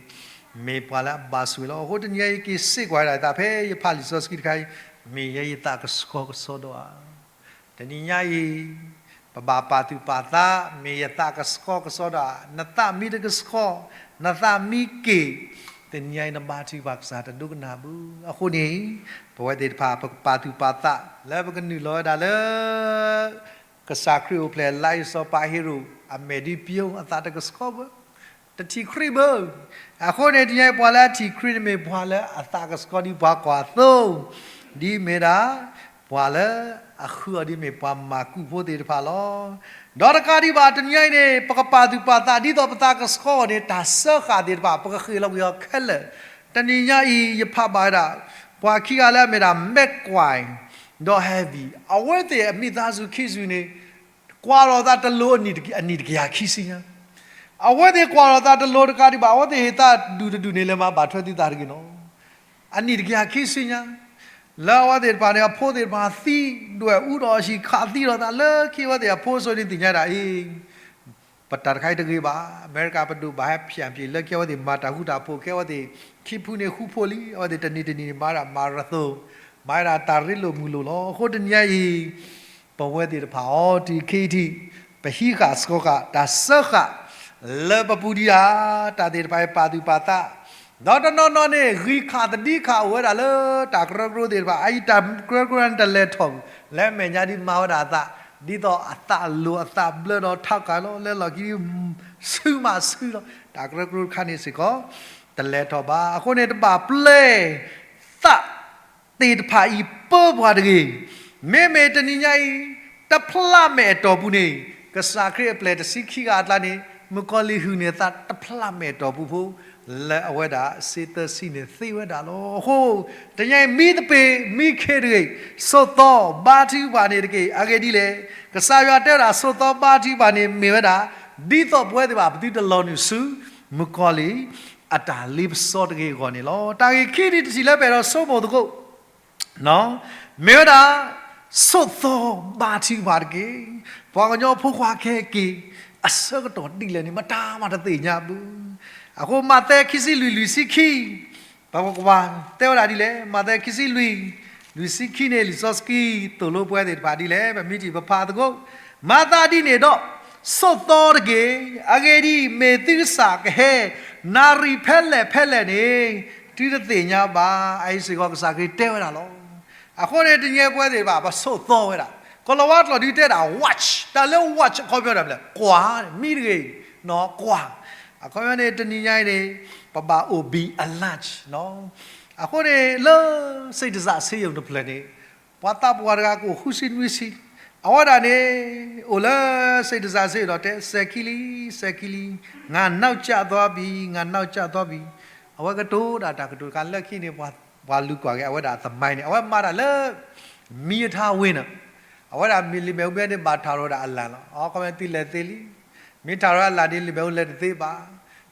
မ့ၢ်ပှၤလၢအဘၣ်ဆိၣ်ဂ့ၤလီၤ. အဃိတနံၤညါအံၤ ယက့ၤစ့ၢ်ကီးဝဲဒၣ်သးဖဲယဖးလံာ်စီဆှံတခါအံၤ, မ့ၢ်ယဲယသးကဆှီကဆှီဒီးဧါ. တနံၤညါအံၤ ပဘၣ်ပာ်သူၣ်ပာ်သး, မ့ၢ်ယသးကဆှီကဆှီဒီးဧါ. နသးမ့ၢ်တကဆှီ, နသးမ့ၢ်က့ၤ, တနံၤညါအံၤ နဘါထုကဖၣ်ကစၢ်တဒိကနၣ်ဘၣ်. အဃိန့ၣ် ပဝဲသ့ၣ်တဖၣ် ပကပာ်သူၣ်ပာ်သး လၢပကနုာ်လီၤဝဲဒၣ်လၢ ကစၢ်ခရံာ်အိၣ်ဖျဲၣ်လါအ့စီၤပၤဟ့ရိၣ် အမဲာ်ဒ်ပၠိ အသးတကဆှီဘၣ်, တထံၣ်ခရံာ်ဘၣ်. အဃိန့ၣ် တနံၤညါအံၤ ပှၤလၢအထံၣ်ခရံာ်န့ၣ်မ့ၢ်ပှၤလၢအသးကဆှီဒ်ပှၤကွၢ်သိ, ဒ်မ့ၢ်ဒၣ် ပှၤလၢအဃုအီၤဒ်မ့ၢ်ပှၤမၤကူၣ်ဖိသ့ၣ်တဖၣ်လီၤ. ဒီးတကးဒံးဘၣ် တနံၤညါအံၤန့ၣ် ပကပာ်သူၣ်ပာ်သး ဒ်သိးပသးကဆှီအီၤန့ၣ် တၢ်စၢဃာ်သ့ၣ်တဖၣ် ပကဃ့ၢ်လီၤကွံာ်အီၤခဲလၢာ်. တနံၤညါအံၤ ယဖးဘၣ်ဝဲဒၣ် ပှၤခံဂၤလၢအမ့ၢ်ဒၣ် Matt Quine ဒီး Heavy အဝဲသ့ၣ်အမိသားစုခံစုန့ၣ် ကွၢ်လီၤသးတလိၤအနံၣ်တကယၤခံဆံညါ, အဝဲသ့ၣ်ကွၢ်လီၤသးတလိၤတကးဒံးဘၣ် အဝဲသ့ၣ်ဟ့ၣ်သးဒူၣ်တဒူၣ်န့ၣ် လဲၤမၤဘၣ်ထွဲသုသးတဂ့ၤနီၤ, အနံၣ်တကယၤခံဆံညါ, လၢအဝဲသ့ၣ်တဖၣ်န့ၣ် အဖိသ့ၣ်တဖၣ်သံဒွဲၣ်အူဒီးအဟံၣ်ခးသံလီၤသး လၢခံအဝဲသ့ၣ်အဖိအစိၤန့ၣ်သ့ၣ်ညါဒၣ်အံၤ ပတၢ်တခါအံၤတဂ့ၤဘၣ်, အမဲရကၤပဒိၣ်ဘၣ်ဟဲဖၠၣ်ပျံၤ လၢခံအဝဲသ့ၣ်မၤတၢ်ဃူတၢ်ဖိး ခဲအဝဲသ့ၣ်ခံဖုန့ၣ်ဃူဖိလံ, အဝဲသ့ၣ်တနံၤတနံၤန့ၣ် မၤဒၣ်မၤရသိၣ်, မၤဒၣ်တၢ်ရ့လိာ်မုာ်လိာ်လီၤ. အဃိတနံၤညါအံၤ ပဝဲသ့ၣ်တဖၣ်အီၤတုၤခဲအံၤထံး ပဟံးဃာ်စှီဃာ်တၢ်စၢဃာ် လၢပပူၤဒံးဧါ, တၢ်သ့ၣ်တဖၣ်အံၤပာ်သူၣ်ပာ်သး, ဒီးတနီၤနီၤန့ၣ် ဂံၢ်ခးသဒံးခးအိၣ်ဝဲဒၣ်လၢတၢ်ကရၢကရိသ့ၣ်တဖၣ်, အအံၤတၢ်ကရၢကရိန့ၣ်တလဲၤထီၣ်ဘူး, လၢအမဲာ်ညါဒ်မၤဝဲဒၣ်အသး, ဒ်သိးအသးလိၤအသးဘျၢဒီးထးကၤလီၤ, လၢလီၢ်ခံဒ် ဆူမးဆူလီၤ, တၢ်ကရၢကရိတခါန့ၣ်စ့ၢ်ကီး တလဲၤထီၣ်ဘၣ်. အဃိန့ၣ် တဘၣ်ပျဲ သးသ့ၣ်တဖၣ်အံၤပၢပှၤတဂ့ၤ. မ့မ့ၢ်တနံၤညါအံၤ တဖျးမဲာ်အတီၢ်ပူၤန့ၣ် ကစၢ်ခရံာ်အပျဲၢ်တဆံခံဂၤအကျါန့ၣ် မုၣ်ကီၤလံၢ်ဟုၣ်န့ၢ်အသးတဖျးမဲာ်အတီၢ်ပူၤဖိ လၢအဝဲဒၣ်စ့သၢဆံန့ၣ်သ့ဝဲဒၣ်လီၤ. အဃိ တနံၤညါအံၤ မံသပ့ၤ မံခ့တဂ့ၤ, ဆိးသီဘါထုကဖၣ်န့ၣ်တက့ၢ်. အဂ့ၢ်ဒ်လဲၣ်, ကစၢ်ယွၤတဲဝဲဒၣ် ဆိးသီဘါထုကဖၣ်န့ၣ်မ့ၢ်ဝဲဒၣ် ဒ်သိးပဝဲသ့ၣ်တဖၣ် ပသုတလီၤနုာ်ဆူ မုၣ်ကီၤလံၢ် အတၢ်လ့ပစီတဂ့ၤအဂီၢ်န့ၣ်လီၤ. တၢ်ဂ့ၢ်ခံန့ၣ် တထံၣ်လၢပအဲၣ်ဒိးဆိကမိၣ်သကိး မ့ၢ်ဝဲဒၣ် ဆိးသီဘါထုကဖၣ်တက့ၢ်. ပှၤကညီဖိခွါခဲက့ၤ အဆၢကတီၢ်ဒ်လဲၣ်န့ၣ် မတၤမးတသ့ၣ်ညါဘၣ်. အဃိ မးသဲခံဆံလွံၢ် လွံၢ်ဆံခံ ပကကွၢ်တဲဝဲဒၣ်ဒ်လဲၣ်, မးသဲခံဆံလွံၢ် လွံၢ်ဆံခံန့ၣ် လံာ်စီဆှံသိၣ်လိပဝဲသ့ၣ်တဖၣ်ဒ်လဲၣ်, ပမ့ၢ်ထံၣ်ပဖးသကိး, မၤသးဒ်န့ၣ်ဒီး ဆိးသီတက့ၢ်. အဂ့ၢ်ဒ်အံၤ, မ့ၢ်သုကစၢ်ကဟဲ နၣ်ရံၣ်ဖဲလဲၣ်ဖဲလဲၣ်န့ၣ် သုတသ့ၣ်ညါဘၣ်. အအံၤစ့ၢ်ကီး ကစၢ်ခရံာ်တဲဝဲဒၣ်လီၤ. အဃိန့ၣ် တနံၤညါပဝဲသ့ၣ်တဖၣ် ပဆိးသီဝဲဒၣ်, ကီၤလၤဝါကျိာ်ဒုးတဲဒၣ် watch, တၢ်လၢ watch အခီပညီဒၣ်လဲာ် ကွၢ်, မံတဂ့ၤ, ကွၢ်. အခီပညီန့ၣ် တနံၤညါအံၤန့ၣ် ပဘၣ်အိၣ် be alert အဃိန့ၣ် လၢစိတ်တစၢ်ဆေးရုံတဖျၢၣ်န့ၣ် ပှၤသးပှၢ်တဂၤကအိၣ်ဃုဆံနွံဆံ, အဝဲဒၣ်န့ၣ် အိၣ်လၢစိတ်တစၢ်ဆေးရုံဒီးတဲ စဲးခံလံ, စဲးခံလံ, ငါနောက်ကျသွားပြီ, ငါနောက်ကျသွားပြီ. အဝဲကတိၤဒၣ်တၢ်ကတိၤတခါလၢခံန့ၣ် ပှၤလူၤကွၢ်က့ၤ အဝဲဒၣ်သမိုင်းန့ၣ် အဝဲမၤတၢ်လၢ မီးရထားဝင်းန့ၣ်, အဝဲဒၣ်လံာ်မဲာ်ဟူဘဲန့ၣ် ဘၣ်ထးရီၤဒၣ်အလၣ်လီၤ. အခီပညီသုလဲၤသ့လံ, မ့ၢ်ထးရီၤအလၣ်န့ၣ် လံာ်မဲာ်ဟူလဲၤတသ့ဘၣ်.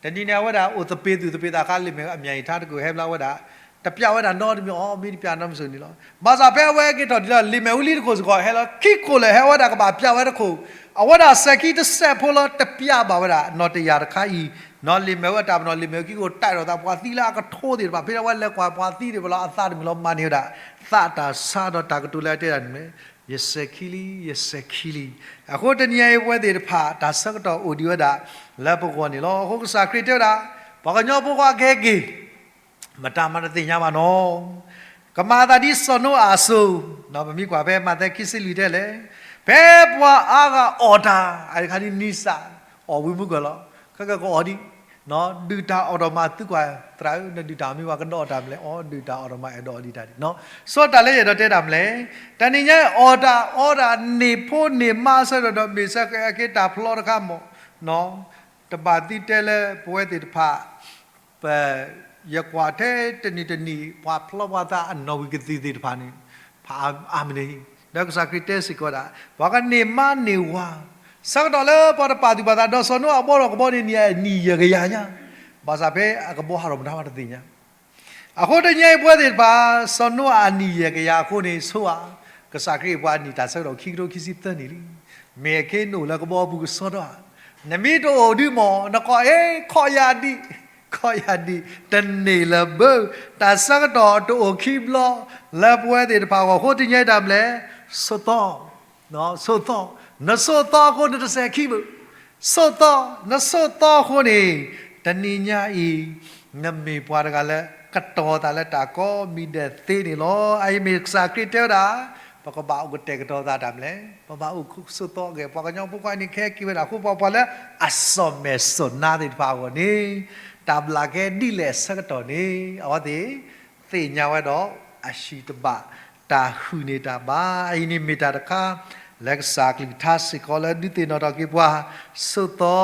တနံၤန့ၣ် အဝဲဒၣ်အိၣ်သပ့ၤသူၣ်သပ့ၤသးခါ လံာ်မဲာ်ဟူအမံၤအံၤထါတကိးဟဲဘျီ အဝဲဒၣ် တပျၢ်ဝဲဒၣ်နီတမံၤအီၤ, မ့ၢ်တပျၢ်နီတမံၤစ့ၢ်န့ၣ်လီၤ. ဘၣ်ဆၣ်ဖဲအဝဲဟဲက့ၤထီၣ်တုၤလၢ လံာ်မဲာ်ဟူလံတခိၣ်စ့ၢ်ကီး ဟဲလီၤခံခိၣ်လၢာ် ဟဲဝဲဒၣ်ကဘၣ်ပျၢ်ဝဲတခိၣ်, အဝဲဒၣ်စဲးခံတစဲးဖိလၢတပျၢ်ဘၣ်ဝဲဒၣ် နီၢ်တယာ်တခါအံၤ နီၢ်လံာ်မဲာ်အူအတၢ်ပနီၣ် လံာ်မဲာ်အူခံကအိၣ်တၢ်အဲၣ်ဒိးသး ပှၤသံလၢအကထိသ့ၣ်တဖၣ် ဖဲဒၣ်ဝဲလဲၤကွၢ်ပှၤသံသ့ၣ်တဖၣ်လီၤ အသးတမုာ်လီၤ မၤန့ၢ်ဝဲဒၣ် သးတၢ်ဆါဒီးတၢ်ကတိၤလၢအတဲဒၣ်န့ၣ်မ့ၢ် ယစဲၤခံလံ ယစဲၤခံလံ. အဃိတနံၤညါအံၤပဝဲသ့ၣ်တဖၣ် တၢ်ဆၢကတီၢ်အိၣ်ဒံးဝဲဒၣ် လၢပဂီၢ်န့ၣ်လီၤ. အဃိကစၢ်ခရံာ်တဲဝဲဒၣ် ပှၤကညီဖိခွါကဟဲက့ၤ မတၤမးတသ့ၣ်ညါဘၣ်နီၤ. ကမၤအသးဒ်စီၤနိအၤအစိၤ, ပမ့ၢ်ကွၢ်ဖဲမးသဲခံဆံလွံၢ်တဲလဲၣ်, ဖဲပှၤအါဂၤအီၣ်တၢ် အခါဒ်နံစၢ် အီၣ်ဝံၤမုၢ်ကၢၢ်လီၤ, ခဲကကအီၣ်ဒံး, ဒုၣ်တၢ်အီၣ်ဒီးမၤသုကွၢ်သရၣ်ဧၢ, နဒုၣ်တၢ်မ့ၢ်ဝဲကဒီးအီၣ်တၢ်မလဲၣ်, အီၣ်ဒုၣ်တၢ်အီၣ်ဒီးမၤအဲၣ်ဒိးအီၣ်ဒံးတၢ်ဒံး, စီၤတၢ်လၢယအဲၣ်ဒိးတဲတၢ်မလဲၣ်, တနံၤညါအီၣ်တၢ်အီတၢ် န့ၢ်ဖိန့ၢ်မါအဆၢဒီး မ့ၢ်ဆၢက့ၤတၢ်ဖျီတခါမး, တဘၣ်သံတဲလၢပဝဲသ့ၣ်တဖၣ် ပ ယကွၢ်ထဲတနံၤတနံၤ ပှၤဖျီပှၤသးအနီၣ်ဝံၤကသံၣ်သ့ၣ်တဖၣ်န့ၣ်, ဖးအါမးန့ၣ်, ဒီးကစၢ်ခရံာ်တဲစ့ၢ်ကီးဒၣ် ပှၤကန့ၢ်မါန့ၢ်ဝၤ, ဆၢကတီၢ်လၢပှၤတပာ်သူၣ်ပာ်သး ဒီးစီၤနိအၤအဘီဒီးကဘီန့ၣ် နံၣ်အနံၣ်ယဲၢ်ကယၤညါ, ဘၣ်ဆၣ်ဖဲအကဘီဟးထီၣ်မတၤမးတသ့ၣ်ညါ အဃိတနံၤညါအံၤပဝဲသ့ၣ်တဖၣ် စီၤနိအၤအနံၣ်ယဲၢ်ကယၤအဃိန့ၣ် ဆိဧါ, ကစၢ်ခရံာ်အပှၤအနံၣ်တၢ်ဆၢကတီၢ်ခံကထိခံဆံသၢနံၣ်လံ, မ့ၢ်အခဲနအိၣ်လၢကဘီအပူၤကဆှီထီၣ်ဧါ, နမ့ၢ်တအိၣ်ဒုးမး နကိးအ့ ခီၣ်ယၤဒံး, ခီၣ်ယၤဒံး, တန့ၢ်လၢၤဘၣ်, တၢ်ဆၢကတီၢ်တအိၣ်ခံဘျီ လၢပဝဲသ့ၣ်တဖၣ်အဂီၢ်အဃိတနံၤညါအံၤတၢ်မလဲၣ်, ဆိးသီ ဆိးသီ, နဆိးသီအဃိနတစဲၤခံဘၣ်, ဆိးသီ, နဆိးသီအဃိန့ၣ်, တနံၤညါအံၤ, နမ့ၢ်ပှၤတဂၤလၢ ကတီၤသးလၢတၢ်ကိးမံၤဒဲးသ့န့ၣ်လီၤ. အအံၤမ့ၢ်ကစၢ်ခရံာ်တဲဝဲဒၣ်, ပကဘၣ်အိၣ်ကတဲာ်ကတီၤသးတၢ်မလဲၣ်, ပဘၣ်အိၣ်ဆိးသီအဂ့ၢ် ပှၤကညီဖိခွါန့ၣ်ကဟဲက့ၤဝဲဒၣ်အဃိ ပှၤပှၤလၢအစီၣ်မဲာ်စီၣ်နါသ့ၣ်တဖၣ်အဂီၢ်န့ၣ်, တၢ်ဘျးကဲဒ်လဲၣ်အဆၢကတီၢ်န့ၣ်, အဝဲသ့ၣ် သ့ၣ်ညါဝဲဒီး အဟံၣ်တဘၣ် တၢ်ဟုၣ်န့ၢ်တၢ်ဘၣ်. အအံၤန့ၣ်မ့ၢ်တၢ်တခါ လၢကစၢ်အကလုၢ်ကထါစ့ၢ်ကီးလၢဒုးသ့ၣ်နီၣ်ထီၣ်က့ၤပှၤ, ဆိးသီ,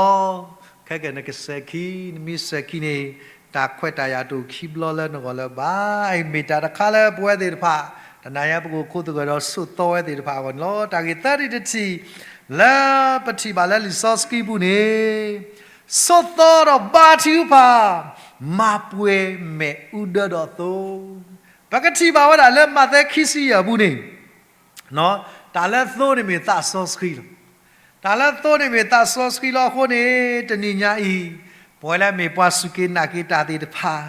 ခဲကနကစဲၤခံ, နမ့ၢ်စဲၤခံန့ၣ်, တၢ်ခွဲးတၢ်ယာ်တအိၣ်ခံဘျီလၢနဂီၢ်လၢၤဘၣ်. အအံၤမ့ၢ်တၢ်တခါလၢပဝဲသ့ၣ်တဖၣ်, တနၤညါပကအိၣ်ခိးသဂၢၢ်ဒီးဆိးသီဝဲသ့ၣ်တဖၣ်အဂီၢ်န့ၣ်လီၤ. တၢ်ဂ့ၢ်သၢထံၣ်တထံၣ်, လၢပထံၣ်ဘၣ်လၢလံာ်စီဆှံပူၤန့ၣ် ဆိးသီဒီးဘါထုကဖၣ်, မၤပှဲၤမဲာ်အူဒၢဒီးသိ, ပကထံၣ်ဘၣ်ဝဲဒၣ်လၢမးသဲခံဆံယဲၢ်အပူၤန့ၣ်, တၢ်လၢသိန့ၣ်မ့ၢ်သးစီဆှံလီၤ. တၢ်လၢသိန့ၣ်မ့ၢ်သးစီဆှံလီၤအဃိန့ၣ်, တနံၤညါအံၤ, ပဝဲလၢမ့ၢ်ပှၤစူၢ်က့ၤနာ်က့ၤတၢ်သ့ၣ်တဖၣ်,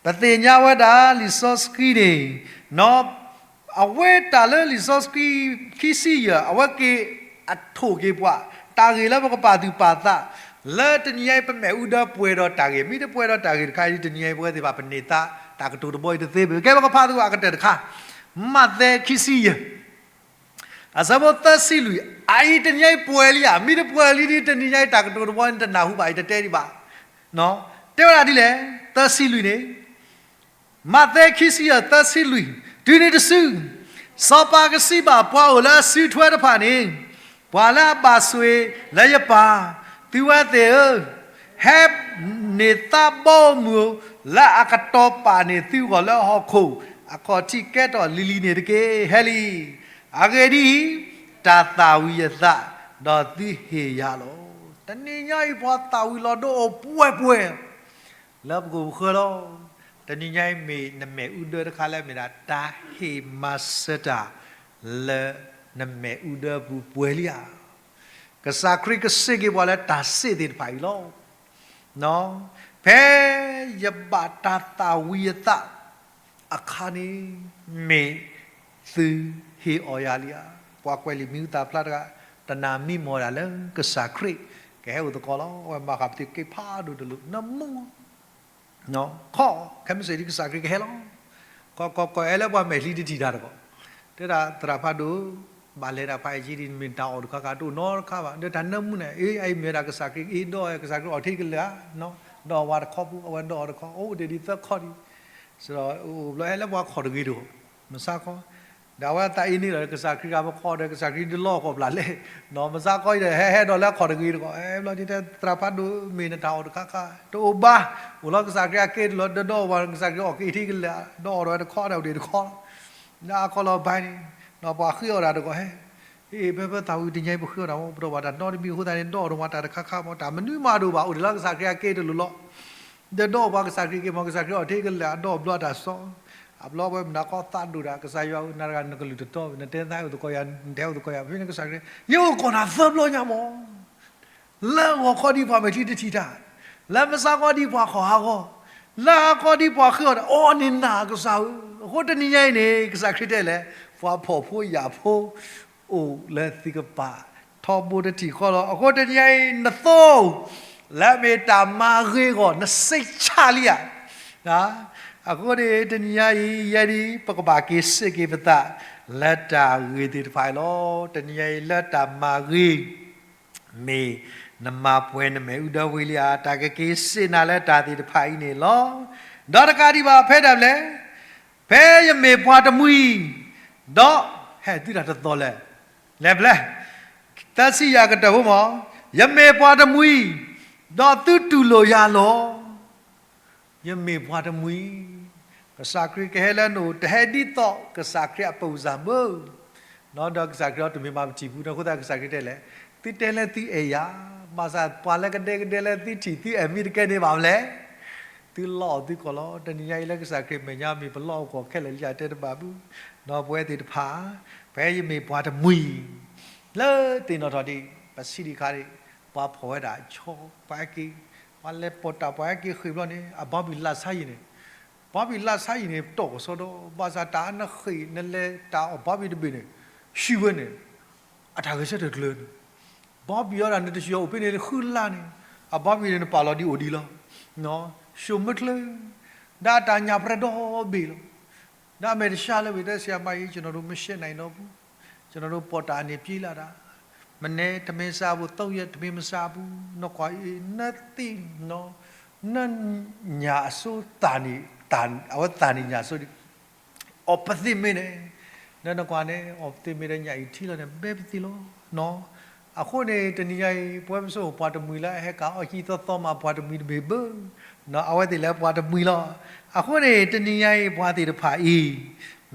ပသ့ၣ်ညါဝဲဒၣ်လံာ်စီဆှံန့ၣ်, အဝဲတၢ်လၢလံာ်စီဆှံခံဆံယဲၢ် အဝဲက့ၤအထိၣ်က့ၤပှၤ, တၢ်ဂ့ၢ်လၢပကပာ်သူၣ်ပာ်သး, လၢတနံၤညါအံၤပမဲာ်အူဒၢပှဲၤဒီးတၢ်ဂ့ၢ်, မ့ၢ်တပှဲၤဒီးတၢ်ဂ့ၢ်တခါအံၤ တနံၤညါအံၤပဝဲသ့ၣ်တဖၣ်ပန့ၢ်သါ တၢ်ကတိၤတဘီအံၤတသ့ဘၣ်. ကဲပကဖးသကိးအကတၢၢ်တခါ, မးသဲခံဆံယဲၢ် အဆၢဖိသၢဆံလွံၢ်, အအံၤတနံၤညါအံၤပှဲၤလံဧါ, မ့ၢ်တပှဲၤလံဒီး တနံၤညါအံၤတၢ်ကတိၤတဘီန့ၣ်တနၢ်ဟူဘၣ်အံၤ တတဲဒံးဘၣ်. တဲဝဲဒၣ်ဒ်လဲၣ်, သၢဆံလွံၢ်န့ၣ်, မးသဲခံဆံယဲၢ်သၢဆံလွံၢ်, တုၤနုၤတစု, စီၤပၤကစံးဘၣ်ပှၤအိၣ်လၢအစုထွဲတဖၣ်န့ၣ်, ပှၤလၢအဘၣ်ဆိၣ်ဂ့ၤလၢယပၢ်, သုဝဲသ့ၣ်ဧၢ, ဟဲန့ၢ်သးဘီမုၢ်ဧိၤ, လၢအကတီၤပာ်န့ၢ်သုဂီၢ်လၢဟီၣ်ခိၣ်အခီၣ်ထံးကဲထီၣ်လံၤလံၤန့ၣ်တက့ၢ်. ဟဲလံ, အဂ့ၢ်ဒ်အံၤ, တၢ်သၣ်ဝံၤယသး, ဒီးသုဟ့ၣ်ယၤလီၤ. တနံၤညါအံၤပှၤသၣ်ဝံၤလီၤဒိအိၣ်ပှဲၤပှဲၤ လၢပကအိၣ်ပဃၢၤလီၤ. တနံၤညါအံၤမ့ၢ်နမဲာ်အူဒၢတခါလၢမ့ၢ်ဒၣ် တၢ်ဟ့ၣ်မၤစၢၤတၢ် လၢနမဲာ်အူဒၢပူၤပှဲၤလံဧါ. ကစၢ်ခရံာ်ကစံးက့ၤပှၤလၢတၢ်စ့သ့ၣ်တဖၣ်အံၤလီၤ. ဖဲယဘၣ်တၢ်သၣ်ဝံၤယသးအခါန့ၣ်, မ့ၢ်သုဟ့ၣ်အီၣ်ယၤလံဧါ. ပှၤကွဲးလံာ်မံၤဟူသၣ်ဖျါတဂၤ, တနာ်မံမီၢ်ဒၣ်လၢကစၢ်ခရံာ် ကဟဲအိၣ်သကိးလီၤ. အဝဲမၤဃာ်ပသ့ၣ်က့ၤဖးဒိၣ်တလိၣ်, နမူ, ခီ, ခဲမုၢ်ဆ့ၣ်ဒ်ကစၢ်ခရံာ်ကဟဲလီၤ. ခီခီခီ အဲလၢပှၤမဲာ်ချံတထံၣ်တၢ်တဂီၢ်, တဲဒၣ်သရၣ်ဖးဒိၣ်, ဘၣ်လဲၤတၢ်ဖးအံၤက့ဒ် မ့ၢ်တၢ်အီၣ်တခါခါ တအိၣ်နီတခါဘၣ်. ဒီးတၢ်နၢမူန့ၣ်, အ့ အအံၤမ့ၢ်ဝဲဒၣ်ကစၢ်ခရံာ် အ့ ဒီးကစၢ်ခရံာ်အီၣ်ထံကလဲာ်ဧါ. ဒီးဝၤတခီပူၤ အဝဲဒီးအီၣ်တခီ, အိၣ်တ့ၢ်ဒ်သၢခီဒံး, စဒီးအိၣ်ဘျီဟဲလၢပှၤခီၣ်တဂ့ၤတဂီၢ်, မုၢ်ဆါခီ ဒီးအဝဲသးအ့န့ၢ်ဒီးကစၢ်ခရံာ်ဂၤ ပခီၣ်ဒီးကစၢ်ခရံာ်တလီၢ်ကီၢ်ပျၢ်လဲၣ်, မုၢ်ဆါခီအံၤဒီး ဟဲဟဲဒီးလၢအခီၣ်တဂ့ၤတခီ, ဘျီဒ်တဲသရၣ်ဖးဒိၣ် မ့ၢ်နတၢ်အီၣ်တခါခါ, တအိၣ်ဘၣ်, အိၣ်လီၤကစၢ်ခရံာ်အက့တလီၢ် ဒီးဒီးအီၣ်ဝဲကစၢ်ခရံာ်အီၣ်က့ထံကလဲာ်, ဒီးအီၣ်ဒီးဝဲတခီဒီးအိၣ်ဒံးတခီလီၤ. လၢအခီလီၤဘၣ်န့ၣ်, ဒီးပှၤဃ့အီၣ်တၢ်တဂီၢ်ဟဲ, အ့ ဖဲဖဲသးဝံၤတနံၤအံၤ ပဃ့အီၣ်တၢ်မ့ၢ် ပတဘၣ်တၢ်နီတမံၤအဃိသတးန့ၣ် ဒီးအီၣ်ဒီးဝဲတၢ်တခါခါမ့ၢ် တၢ်မနုၤမးတအိၣ်ဘၣ် အိၣ်ဒံးလၢကစၢ်ခရံာ်အက့တလီၢ်လီၤ. ဒီးဒီးအီၣ်ပှၤကစၢ်ခရံာ်က့ၤမ့ၢ် ကစၢ်ခရံာ်အီၣ်ထံကလဲာ် အဒီးအီၣ်ဘျီအတၢ်စီ, အဘျီဝဲမနၤခီသးဒိၣ်တၢ် ကစၢ်ယွၤဧၢ နၤတဂၤနကလုၢ်တတီဘၣ် နတဲသးအိၣ်သကိးယၤ နတဲအိၣ်သကိးယၤ ဖဲန့ၣ်ကစၢ်ခရံာ် ယအိၣ်သကိးနၤသၢဘျီညါမ့ၢ် လၢဂီၤခီဒ်ပှၤမဲာ်ချံတထံၣ်တၢ်, လၢမုၢ်ဆါခီဒ်ပှၤခီၣ်ဟးဂီၤ, လၢဟါခီဒ်ပှၤဃ့အီၤဒီး အိၣ်န့ၣ်နၢ်ကစၢ်ဧၢ. အဃိတနံၤညါအံၤန့ၣ် ကစၢ်ခရံာ်တဲလဲၣ်, ပှၤဖှီၣ်ဖိယာ်ဖိ အိၣ်လၢသုကပၤ ထီဘိတထံၣ်ဃီလီၤ. အဃိတနံၤညါအံၤ နသိ လၢမ့ၢ်တၢ်မၤဂ့ၤအဂီၢ် နစိတ်ချလံဧါ. အဃိန့ၣ်တနံၤညါအံၤ ယဲဒၣ် ပကဘၣ်က့ၤစ့ၢ်က့ၤပသး လၢတၢ်ဂ့ၤသ့ၣ်တဖၣ်အံၤလီၤ. တနံၤညါအံၤလၢတၢ်မၤဂ့ၤ မ့ၢ်နမၤပှဲၤနမဲာ်အူဒၢဝံၤလံဧါ. တၢ်ကက့ၤစ့ၢ်နၤလၢတၢ်သ့ၣ်တဖၣ်အံၤန့ၣ်လီၤ. ဒီးတကးဒံးဘၣ် ဖဲဒၣ်လဲၣ်, ဖဲယမ့ၢ်ပှၤတမှံၤ, ဒီး ဟဲသုတၢ်တသီၣ်လဲၣ်, လဲၤဖျဲၣ်, သၢဆံယၤကတၢၢ်ဖိမး, ယမ့ၢ်ပှၤတမှံၤ, ဒီးသုတူၢ်လိာ်ယၤလီၤ. ယမ့ၢ်ပှၤတမှံၤ, ကစၢ်ခရံာ်ကဟဲလၢနအိၣ် တဟဲဒ်သိးကစၢ်ခရံာ်အပူၤစၢ်ဘၣ် ဒီးကစၢ်ခရံာ်အတမ့ၢ်မၤပထံၣ်ပူၤန့ၣ် အဃိသတးကစၢ်ခရံာ်တဲလဲၣ်, သုတဲလၢသုအဲၣ်ယၤ, ဘၣ်ဆၣ်ပှၤလၢကဒဲကဒဲလၢသုထံၣ်သုအဲၣ်မ့ၢ်တကဲန့ၣ်ဘၣ်မလဲၣ်. သုလီအီၣ်သုကီၢ်လီၤ. တနံၤညါအံၤလၢကစၢ်ခရံာ်မဲာ်ညါမ့ၢ်ပလီအီၣ်ကီၢ်ခဲလၢာ်လံဧါ တဲတဘၣ်ဘၣ်. ဒီးပဝဲသ့ၣ်တဖၣ်, ဖဲယမ့ၢ်ပှၤတမှံၤ, လၢသ့ၣ်နီၣ်ထီၣ်ဒံး ပဆံးဒံးခါဒံး, ပှၤဖီၣ်ဝဲဒၣ်ဆီ, ပှၤဟဲက့ၤ, ပှၤလဲၤပိာ်တၢ် ပှၤဟဲက့ၤဃ့ၢ်ဘျီန့ၣ် အဘီဘံၣ်လၢ်ဆါယံၤန့ၣ်, ဘီဘံၣ်လၢ်ဆါယံၤန့ၣ် တီၢ်ကစီဒီ, ဘၣ်ဆၣ်တၢ်နဃ့ၢ်နလဲၤတၢ်အီၣ်ဘီဘံၣ်တဘ့ၣ်န့ၣ်, ဆံးဝဲန့ၣ် အတၢ်ဂဲၤဆၢထၢၣ်ကျၢၤန့ၣ်, ဘီဘံၣ်အီဒၣ်န့ၣ် တဆံးအီၤအိၣ်ဖဲန့ၣ်ဃုလါန့ၣ်, အဘီဘံၣ်န့ၣ်နပာ်လီၤဒံးအိၣ်ဒံးလီၤ. ဆိမိၣ်ချၢ, ဒီးအတၢ်ညၣ်ပြၢဒီဘ့ၣ်လီၤ. ဒီးအမဲာ်တဆှးလၢဝံၤတဲဆရာမကြီး ကျွန်တော်တို့ မရှင်းနိုင်တော့ဘူး, ကျွန်တော်တို့ ပေါ်တာ နေပြေးလာတာ, မနက်ထမင်းစားဖို့ သုံးရက် ထမင်းမစားဘူး, နကွၢ်အံၤ နသံၣ်နီၤ, နညၣ်အစိသၣ်န့ၣ်, အဝဲသၣ်န့ၣ်ညၣ်အစိဒံး, အီၣ်ပသံၣ်မ့ၢ်န့ၣ်, နနကွၢ်န့ၣ် အီၣ်ပသံၣ်မ့ၢ်ဒီးညၣ်အံၤထံလီၤန့ၣ် ဘဲပသံၣ်လီၤနီၤ. အဃိန့ၣ် တနံၤညါအံၤ ပဝဲပစိၤပှၤတမှံၤလၢအဟဲကၤအီၣ်ဟံၣ်သီသီမး ပှၤတမှံၤတဘ့ၣ်ဘၣ်, အဝဲသ့ၣ်လၢပှၤတမှံၤလီၤ. အဃိန့ၣ် တနံၤညါအံၤ ပှၤသ့ၣ်တဖၣ်အံၤ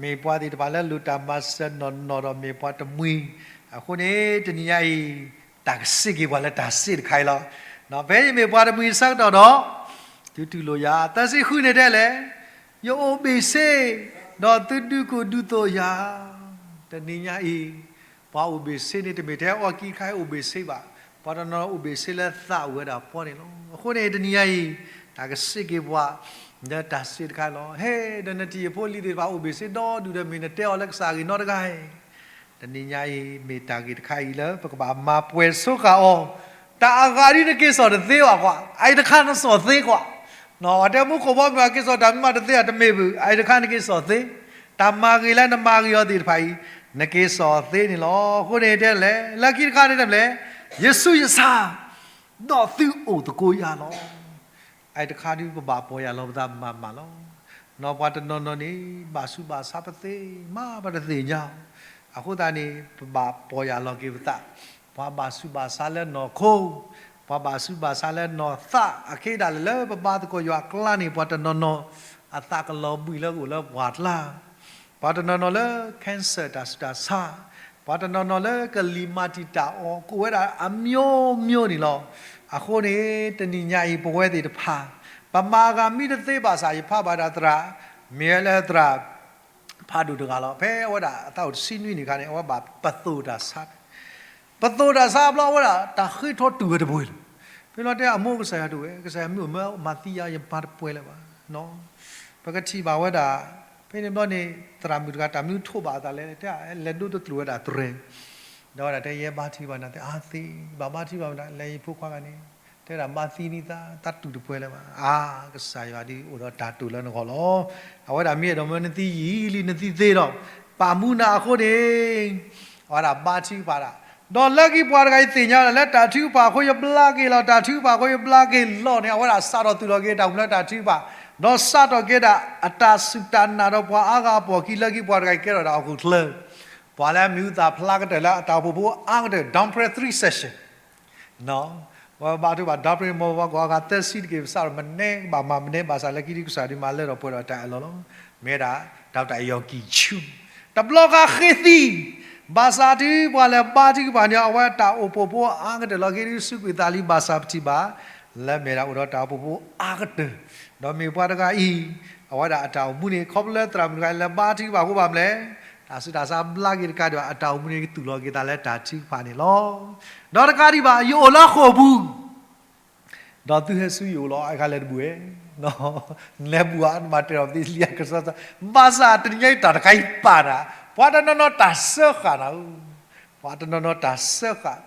မ့ၢ်ပှၤသ့ၣ်တဖၣ်လၢလိၣ်တၢ်မၤစၢၤနီၢ်နီၢ်ဒီးမ့ၢ်ပှၤတမှံၤ, အဃိန့ၣ် တနံၤညါအံၤ တၢ်ကစ့ၢ်က့ၤပှၤလၢတၢ်စ့ၢ်တခါအံၤလီၤ. ဖဲယမ့ၢ်ပှၤတမှံၤအဆၢကတီၢ်ဒီး သုတူၢ်လိာ်ယၤ, သၢဆံဃုန့ၣ်တဲလဲၣ်, ယအိၣ်ဘ့ၣ်ဆ့, ဒီးသုဒုးကိၢ်ဒုးသိးယၤ, တနံၤညါအံၤ ပှၤအိၣ်ဘ့ၣ်ဆ့န့ၣ် တမ့ၢ်ထဲအီၣ်ကံခါအံၤအိၣ်ဘ့ၣ်ဆ့ဘၣ်, ပှၤတနီၤနီၤအိၣ်ဘ့ၣ်ဆ့လၢသးအိၣ်ဝဲဒၣ်ပီန့ၣ်လီၤ. အဃိန့ၣ် တနံၤညါအံၤ တၢ်ကစ့ၢ်က့ၤပှၤ လၢတၢ်စ့ၢ်တခါလီၤ. ဟဲ, ဒီးနထံၣ်ယဖိလံၤသ့ၣ်တဖၣ်အိၣ်ဘ့ၣ်ဆ့ဒီဒူၣ်ဒီးမ့ၢ်နတဲအီၤလၢကစၢ်အဂ့ၢ်နီတဂၤဧါ. တနံၤညါအံၤ မ့ၢ်တၢ်ဂ့ၢ်တခါအံၤလၢပကဘၣ်မၤပှဲၤဆိဃာ်အီၤ, တၢ်အဂၤဒ်နက့ၤစိာ်တသ့ဘၣ်ကွၢ်, အအံၤတခါနစိာ်သ့ကွၢ်. တဲမူခိၣ်ဘီမုၢ်အက့ၤစိာ်တၢ်မ့ၢ်မးတသ့ဧါ, တမ့ၢ်ဘၣ်, အအံၤတခါနက့ၤစိာ်သ့, တၢ်မၤဂ့ၤလၢနမၤဂ့ၤအီၤသ့ၣ်တဖၣ်အံၤ နက့ၤစိာ်သ့န့ၣ်လီၤ. အဃိန့ၣ်တဲလဲၣ်, လၢခံတခါန့ၣ်တဲလဲၣ်, ယဆူးယဆါ ဒီးသုအိၣ်သကိးယၤလီၤ. အအံၤတခါဒ်ပဘၣ်ပီၢ်ယၢ်လီၤပသးမၤမးလီၤ. နီၢ်ပှၤတနီၤနီၤန့ၣ် ဘၣ်ဆူးဘၣ်ဆါပသ့မး ပတသ့ၣ်ညါ, အဃိသတးန့ၣ် ပဘၣ်ပီၢ်ယၢ်လီၤက့ၤပသး, ပှၤဘၣ်ဆူးဘၣ်ဆါလၢနီၢ်ခိ, ပှၤဘၣ်ဆူးဘၣ်ဆါလၢနီၢ်သး, အခဲဒၣ်လဲာ်လၢပဘါသကိးယွၤအကျါန့ၣ် ပှၤတနီၤနီၤ အသးကလီၤဘှံးလၢကအိၣ်လၢပှၢ်ကျါ ပှၤတနီၤနီၤလၢ cancer တၢ်ဆူးတၢ်ဆါ, ပှၤတနီၤနီၤလၢကလံၤမၤတံာ်တာ်အီၤ ကအိၣ်ဝဲဒၣ်အမျိုးမျိုးန့ၣ်လီၤ. အဃိန့ၣ် တနံၤညါအံၤ ပဝဲသ့ၣ်တဖၣ် ပမၤအဂၤမ့ၢ်တသ့ဘၣ်ဆၣ် ယဖးဘၣ်ဒၣ်သရၣ်, မ့ၢ်ဝဲလၢသရၣ် ဖးဒိၣ်တဂၤလီၤ. ဖဲအဝဲဒၣ်အသးအိၣ်တဆံနွံနံၣ်အခါန့ၣ် အဝဲဘၣ်ပသိၣ်တၢ်ဆါ ပသိၣ်တၢ်ဆါဘျီ အဝဲဒၣ်တၢ်ဃ့ထီၣ်တူၢ်ဝဲတပှဲၤလီၤ. ဖဲလီၤတဲအမိၢ်ကစၢ်ယွၤတအိၣ်ဝဲ, ကစၢ်ယွၤမ့ၢ်အိၣ်မ့ၢ်မၤသံယၤ ယမၤတပှဲၤလၢၤဘၣ်. ပကထံၣ်ဘၣ်ဝဲဒၣ် ဖဲန့ၣ်ဘျီန့ၣ် သရၣ်မုၣ်တဂၤ တၢ်မနုၤထိးဘၣ်အသးလဲၣ် တဲလဲၤဒိတတြူာ်ဝဲဒၣ်တြဲၤ, ဒီးဝဲဒၣ်တဲယဲဘါထုကဖၣ်နၤသ့အါသ့, ဘၣ်ဘါထုကဖၣ်ဝဲဒၣ် လဲၤယဖိခွါဂၤန့ၣ် တဲဝဲဒၣ်ဘါသံန့ၢ်သး သးတူၢ်တပှဲၤလၢၤဘၣ်. အါ, ကစၢ်ယွၤဒ်အိၣ်ဒီးတၢ်တိာ်လၢနဂီၢ်လီၤ. အဝဲဒၣ်မ့ၢ်အဲၣ်ဒိးမၢနသံယံာ်လံနသံသ့ဒီး ပာ်မူနၤအဃိန့ၣ် အဝဲဒၣ်ဘါထုကဖၣ်ဒၣ်, ဒီးလၢခံပှၤတဂၤအံၤသ့ၣ်ညါဝဲဒၣ်လၢတၢ်ထုကဖၣ်အဃိယဘျါက့ၤလီၤ, တၢ်ထုကဖၣ်အဃိယဘျါက့ၤလီၤန့ၣ် အဝဲဒၣ်စးထီၣ်သူၣ်ထီၣ်က့ၤတၢ်အိၣ်မူလၢတၢ်ထုကဖၣ်, ဒီးစးထီၣ်က့ၤဒၣ်အတၢ်စူၢ်တၢ်နာ်ဒီးပှၤအါဂၤအပိာ်ခံ လၢခံပှၤတဂၤအံၤကဲထီၣ်ဒၣ်ဟီၣ်ခိၣ်ချၢ, ပှၤလၢအမံၤဟူသၣ်ဖျါကတၢၢ်လၢအတၢ်အိၣ်ဖှိၣ်ဖိအါကတၢၢ် Downpray three session ဝဲဘါထုကဖၣ် Downpray မ့ၢ်ပှၤကိးဂၤသၢဆံတက့ၢ် ပစးထီၣ်မနုၤဘၣ်မၤမနုၤ ဘၣ်ဆၣ်လၢခံဒ်ကစၢ်ဒုးမၤလၢထီၣ်ပှဲၤဒီးတၢ်အၢၣ်လီၤလီၤ. မ့ၢ်ဝဲဒၣ် Doctor Yonggi Cho တဘျီဃီဃ့သံ, ဘၣ်ဆၣ်တုၤပှၤလဲၤဘါထုကဖၣ်န့ၣ် အဝဲတၢ်အိၣ်ဖှိၣ်ဖိအါကတၢၢ်လီၤ. ဃ့ဒုးစူးကွံာ်သးလံ ဘၣ်ဆၣ်ပထံၣ်ဘၣ် လၢမ့ၢ်ဒၣ်အိၣ်ဒီးတၢ်အိၣ်ဖှိၣ်ဖိအါကတၢၢ်, ဒီးမ့ၢ်ပှၤတဂၤအံၤ အဝဲဒၣ်အတၢ်အိၣ်မူန့ၣ် ခီဖျိလၢသရၣ်မုၣ်တဂၤအံၤလဲၤဘါထုကဖၣ်အဃိဘၣ်မလဲၣ်, တၢ်ဆူးတၢ်ဆါဘျါက့ၤတကးဒံးဘၣ် အတၢ်အိၣ်မူန့ၣ်ကသူၣ်လီၤက့ၤသးလၢတၢ်ထုကဖၣ်န့ၣ်လီၤ. ဒီးတကးဒံးဘၣ် ယအိၣ်လၢဃိာ်ပူၤ ဒီးသုဟဲဆူယအိၣ်လီၤ အဂၤလဲၤတဘူၣ်ဝဲ, နလဲၤဘူၣ်ဧါ နမၤတ့ၢ်ဒီးပသံလံအကစီၣ်, ဘၣ်ဆၣ်တနံၤညါအံၤတၢ်တခါအံၤပာ်နၤ, ပှၤတနီၤနီၤတၢ်စၢဃာ်နၤဧၢ, ပှၤတနီၤနီၤတၢ်စၢဃာ်,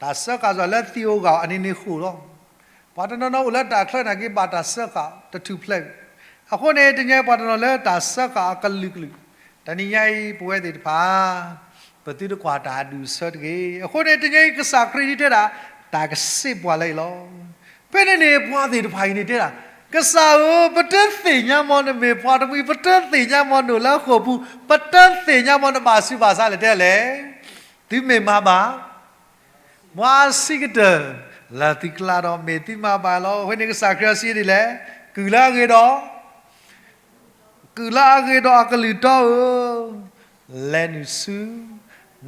တၢ်စၢဃာ်စ့ၢ်လၢသံးဧိၤဂာ်ဧိၤအန့ၣ်န့ၣ်ဃိာ်လီၤ. ပှၤတနီၤနီၤအိၣ်လၢတၢ်ချၢနာ်က့ဘၣ်တၢ်စၢဃာ်တထူၣ်ဖျဲး, အဃိန့ၣ် တနံၤညါအံၤပှၤတနီၤလၢတၢ်စၢဃာ်အကလုာ်ကလုာ်, တနံၤညါအံၤပဝဲသ့ၣ်တဖၣ် ပသုတကွၢ်တၢ်အဒူၣ်အဆၢတဂ့ၤ. အဃိန့ၣ် တနံၤညါအံၤကစၢ်ခရံာ်ဒ်တဲဒၣ် တၢ်ကစ့ၢ်ပှၤလၢအံၤလီၤ. ဖဲန့ၣ်န့ၣ် ပှၤသ့ၣ်တဖၣ်အံၤန့ၣ်တဲဒၣ်, ကစၢ်ဧၢ, ပတသ့ၣ်ညါမ့ၢ်နမ့ၢ်ပှၤတမှံၤ, ပတသ့ၣ်ညါမ့ၢ်နအိၣ်လၢဃိာ်ပူၤ, ပတသ့ၣ်ညါမ့ၢ်နဘၣ်ဆူးဘၣ်ဆါလဲၣ်တဲလဲၣ်, သုမ့ၢ်မၤဘၣ် မၤဆံးကတၢၢ် လၢသုကျါဒီးမ့ၢ်သုမၤဘၣ်လီၤ. အဃိန့ၣ်ကစၢ်ခရံာ်စံးဒ်လဲၣ်, ကုၢ်လၢအဂ့ၤဒီး ကုၢ်လၢအဂ့ၤဒီးအကလုၢ်တီဧၢ, လဲၤနုာ်ဆူ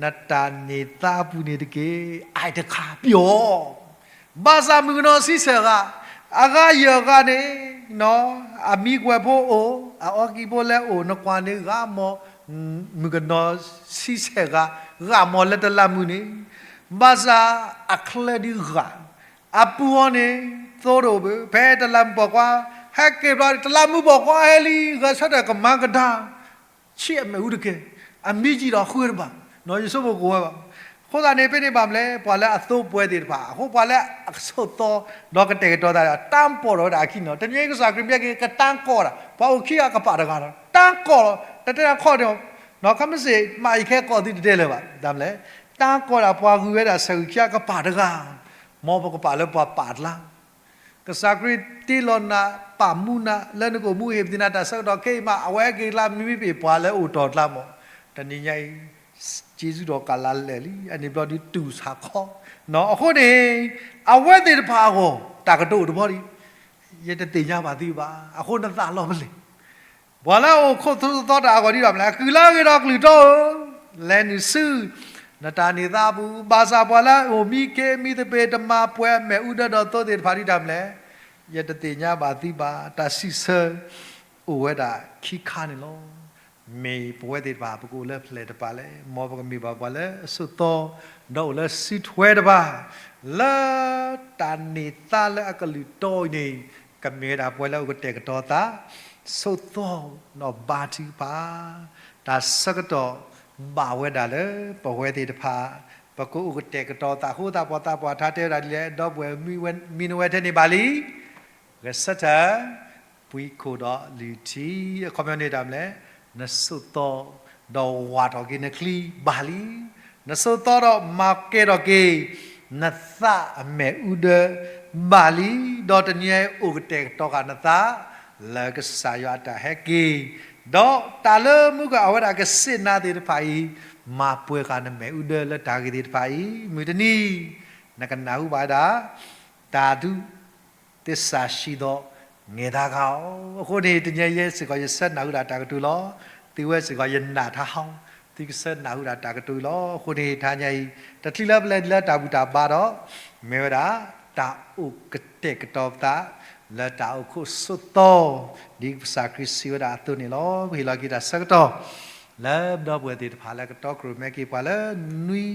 နတၢ်န့ၢ်သါအပူၤန့ၣ်တက့ၢ်, အတခါပျီ, ဘၣ်ဆၣ်မုၣ်ကနီၤဆံဆဲၣ်ဂၤ, အဂၤယဲၢ်ဂၤန့ၣ်, အမံၤကွဲးဖိအိၣ်, အအီကံဖိလဲၤအိၣ်, နကွၢ်န့ၣ်ဂၤမီၢ်, မုၣ်ကနီၤဆံဆဲၣ်ဂၤ, ဂၤမီၢ်လၢတလးမူးန့ၣ်, ဘၣ်ဆၣ်အချၢဒုးဂၤ အပူၤအီၤန့ၣ် သိတအိၣ်ဘၣ်, ဖဲတလးမူးပိာ်ခွါ ဟဲက့ၤဘျီန့ၣ် တလးမူးပိာ်ခွါဟဲလံ, ဂဲၤဆၢထၢၣ်ကမၤကဒါ, ဆံးအမဲာ်အူတကဲ, အမံကံၣ်ဒီးဃုတဘၣ်, ယဆိကမိၣ်ကအိၣ်ဝဲဘၣ်. အဃိသတးန့ၣ် ဖဲန့ၣ်ဘၣ်မနုၤလဲၣ်, ပှၤလၢအသိပဝဲသ့ၣ်တဖၣ်, အဃိပှၤလၢအဆိးသီ ဒီးကတဲာ်ကတီၤသးဒီး တၢ်ပီၢ်ထီၣ်ဝဲဒၣ်အခံန့ၣ်လီၤ. တနံၤအံၤကစၢ်ခရံာ်မ့ၢ်က့ၤ ကတၢ်ကီၢ်ဒၣ်, ပှၤအိၣ်ခံဂၤကပာ်တဂၤဒီး တၢ်ကီၢ်လီၤ. တတဲတၢ်ခီၣ်န့ၣ်, ခီမ့ၢ်စ့ၢ် မ့ၢ်အံၤခဲကီၢ်သုတတဲလၢၤဘၣ်, တၢ်မနုၤလဲၣ်, တၢ်ကီၢ်ဒၣ်ပှၤဂုၤဝဲဒၣ်ဆၢဂုၤခံဂၤကပာ်တဂၤ, မ်ပကပာ်လၢပှၤပာ်တလါ ကစၢ်ခရံာ်တ့လီၤနၤ ပာ်မူနၤ လၢနကအိၣ်မူဟ့ၣ်ပသ့ၣ်နၤ တၢ်ဆၢကတီၢ်ခဲအံၤမး အဝဲဟဲက့ၤကျါ မ့မ့ၢ်ပ့ၢ်ပှၤလၢအိၣ်တီၢ်ကျါမး, တနံၤညါအံၤ က့ၤဆူဒီးကလးလဲာ်လံ, အန့ၣ်ဘျီဒုးတူၢ်ဆါခီ, အဃိန့ၣ် အဝဲသ့ၣ်တဖၣ်အဂီၢ် တၢ်ကတိၤအိၣ်တဘျီဒံး, ယတသ့ၣ်ညါဘၣ်သုဘၣ်, အဃိနသးလီၤပလဲၣ် ပှၤလၢအအိၣ်ခိးသိးသီတၢ်အဂီၢ်ဒ်ဒီးမနုၤလဲၣ်, ကုၢ်လၢအဂ့ၤဒီးကလုၢ်တီဧၢ, လဲၤနုာ်ဆူ နတၢ်န့ၢ်သါအပူၤ, ဘၣ်ဆၣ်ပှၤလၢအအိၣ်မံခ့မံသပ့ၤ တမၤပှဲၤအမဲာ်အူဒၢဒီးသိသ့ၣ်တဖၣ်ဒ်တၢ်မနုၤလဲၣ်, ယတသ့ၣ်ညါဘၣ်သုဘၣ်, တၢ်စံးဆၢအိၣ်ဝဲဒၣ်ခံခါန့ၣ်လီၤ. မ့ၢ်ပဝဲသ့ၣ်တဖၣ် ပကအိၣ်လၢဖျဲၣ်တပၤလဲၣ်, မ်ပကမ့ၢ်ဘၣ်ပှၤလၢအဆိးသီ ဒီးအိၣ်လၢစုထွဲတဖၣ် လၢတၢ်န့ၢ်သါလၢအကလုၢ်တီအံၤန့ၣ် ကမ့ၢ်ဝဲဒၣ်ပှၤလၢအအိၣ်ကတဲာ်ကတီၤသး ဆိးသီ ဒီးဘါထုကဖၣ်, တၢ်ဆၢကတီၢ်ဘၣ်ဝဲဒၣ်လၢ ပဝဲသ့ၣ်တဖၣ် ပကအိၣ်ကတဲာ်ကတီၤသးအဃိသတး ပှၤသးပှၢ်ထါတဲဝဲဒၣ်ဒ်လဲၣ်, ဒီပုၢ်ဝဲၢ်မံဝဲထဲန့ၣ်ဘၣ်လံ ဂဲၤဆၢထၢၣ်, ပှံခိၣ်ဒီးလုၢ်ထံ, အခီပညီန့ၣ်တၢ်မနုၤလဲၣ်, နဆိးသီ ဒီးဝၢ်ထီၣ်က့ၤနချံဘၣ်လံ, နဆိးသီဒီးမၤကဲထီၣ်က့ၤ နသးအမဲာ်အူဒၢဘၣ်လံ, ဒီးတနံၤအံၤအိၣ်ကတဲာ်ကတီၤဃာ်နသး လၢကစၢ်ယွၤအတၢ်ဟဲက့ၤ, ဒီးတၢ်လၢမူကၤအဝဲဒၣ်ကစံးနၤသ့ၣ်တဖၣ်အံၤ မၤပှဲၤဃာ်နမဲာ်အူဒၢလၢတၢ်ဂ့ၢ်သ့ၣ်တဖၣ်အံၤ မုၢ်တနံၤ နကနၢ်ဟူဘၣ်ဝဲဒၣ် တၢ်ဒုး သစ္စာရှိသော ငယ်သားက အီၤ, အဃိန့ၣ် တနံၤအံၤ ယဲစ့ၢ်ကီးယဆၢနၢ်ဟူဒၣ်တၢ်ကတိၤလီၤ. သုဝဲစ့ၢ်ကီးယနာ်ထါဟီ, သုကဆၢနၢ်ဟူဒၣ်တၢ်ကတိၤအံၤလီၤ. အဃိန့ၣ် တနံၤအံၤ တချုးလၢပလဲၤလၢတၢ်ဘူၣ်တၢ်ဘါဒီး မ့ၢ်ဝဲဒၣ် တၢ်အိၣ်ကတဲာ်ကတီၤပသး လၢတၢ်အိၣ်ခိးဆိးသီ ဒ်ကစၢ်ခရံာ်စံးဝဲဒၣ်အသိးန့ၣ်လီၤ. ပဟ့ၣ်လီၤက့ၤတၢ်ဆၢကတီၢ် လၢပဒီပုၢ်ဝဲၢ်သ့ၣ်တဖၣ်လၢကတီခိၣ်ရိၣ်မဲက့ၤပှၤလၢ နွံ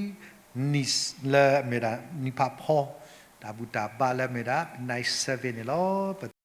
နံၣ်လၢမ့ၢ်ဒၣ်နံၣ်ဖးဖီ တၢ်ဘူၣ်တၢ်ဘါလၢမ့ၢ်ဒၣ် night service န့ၣ်လီၤ.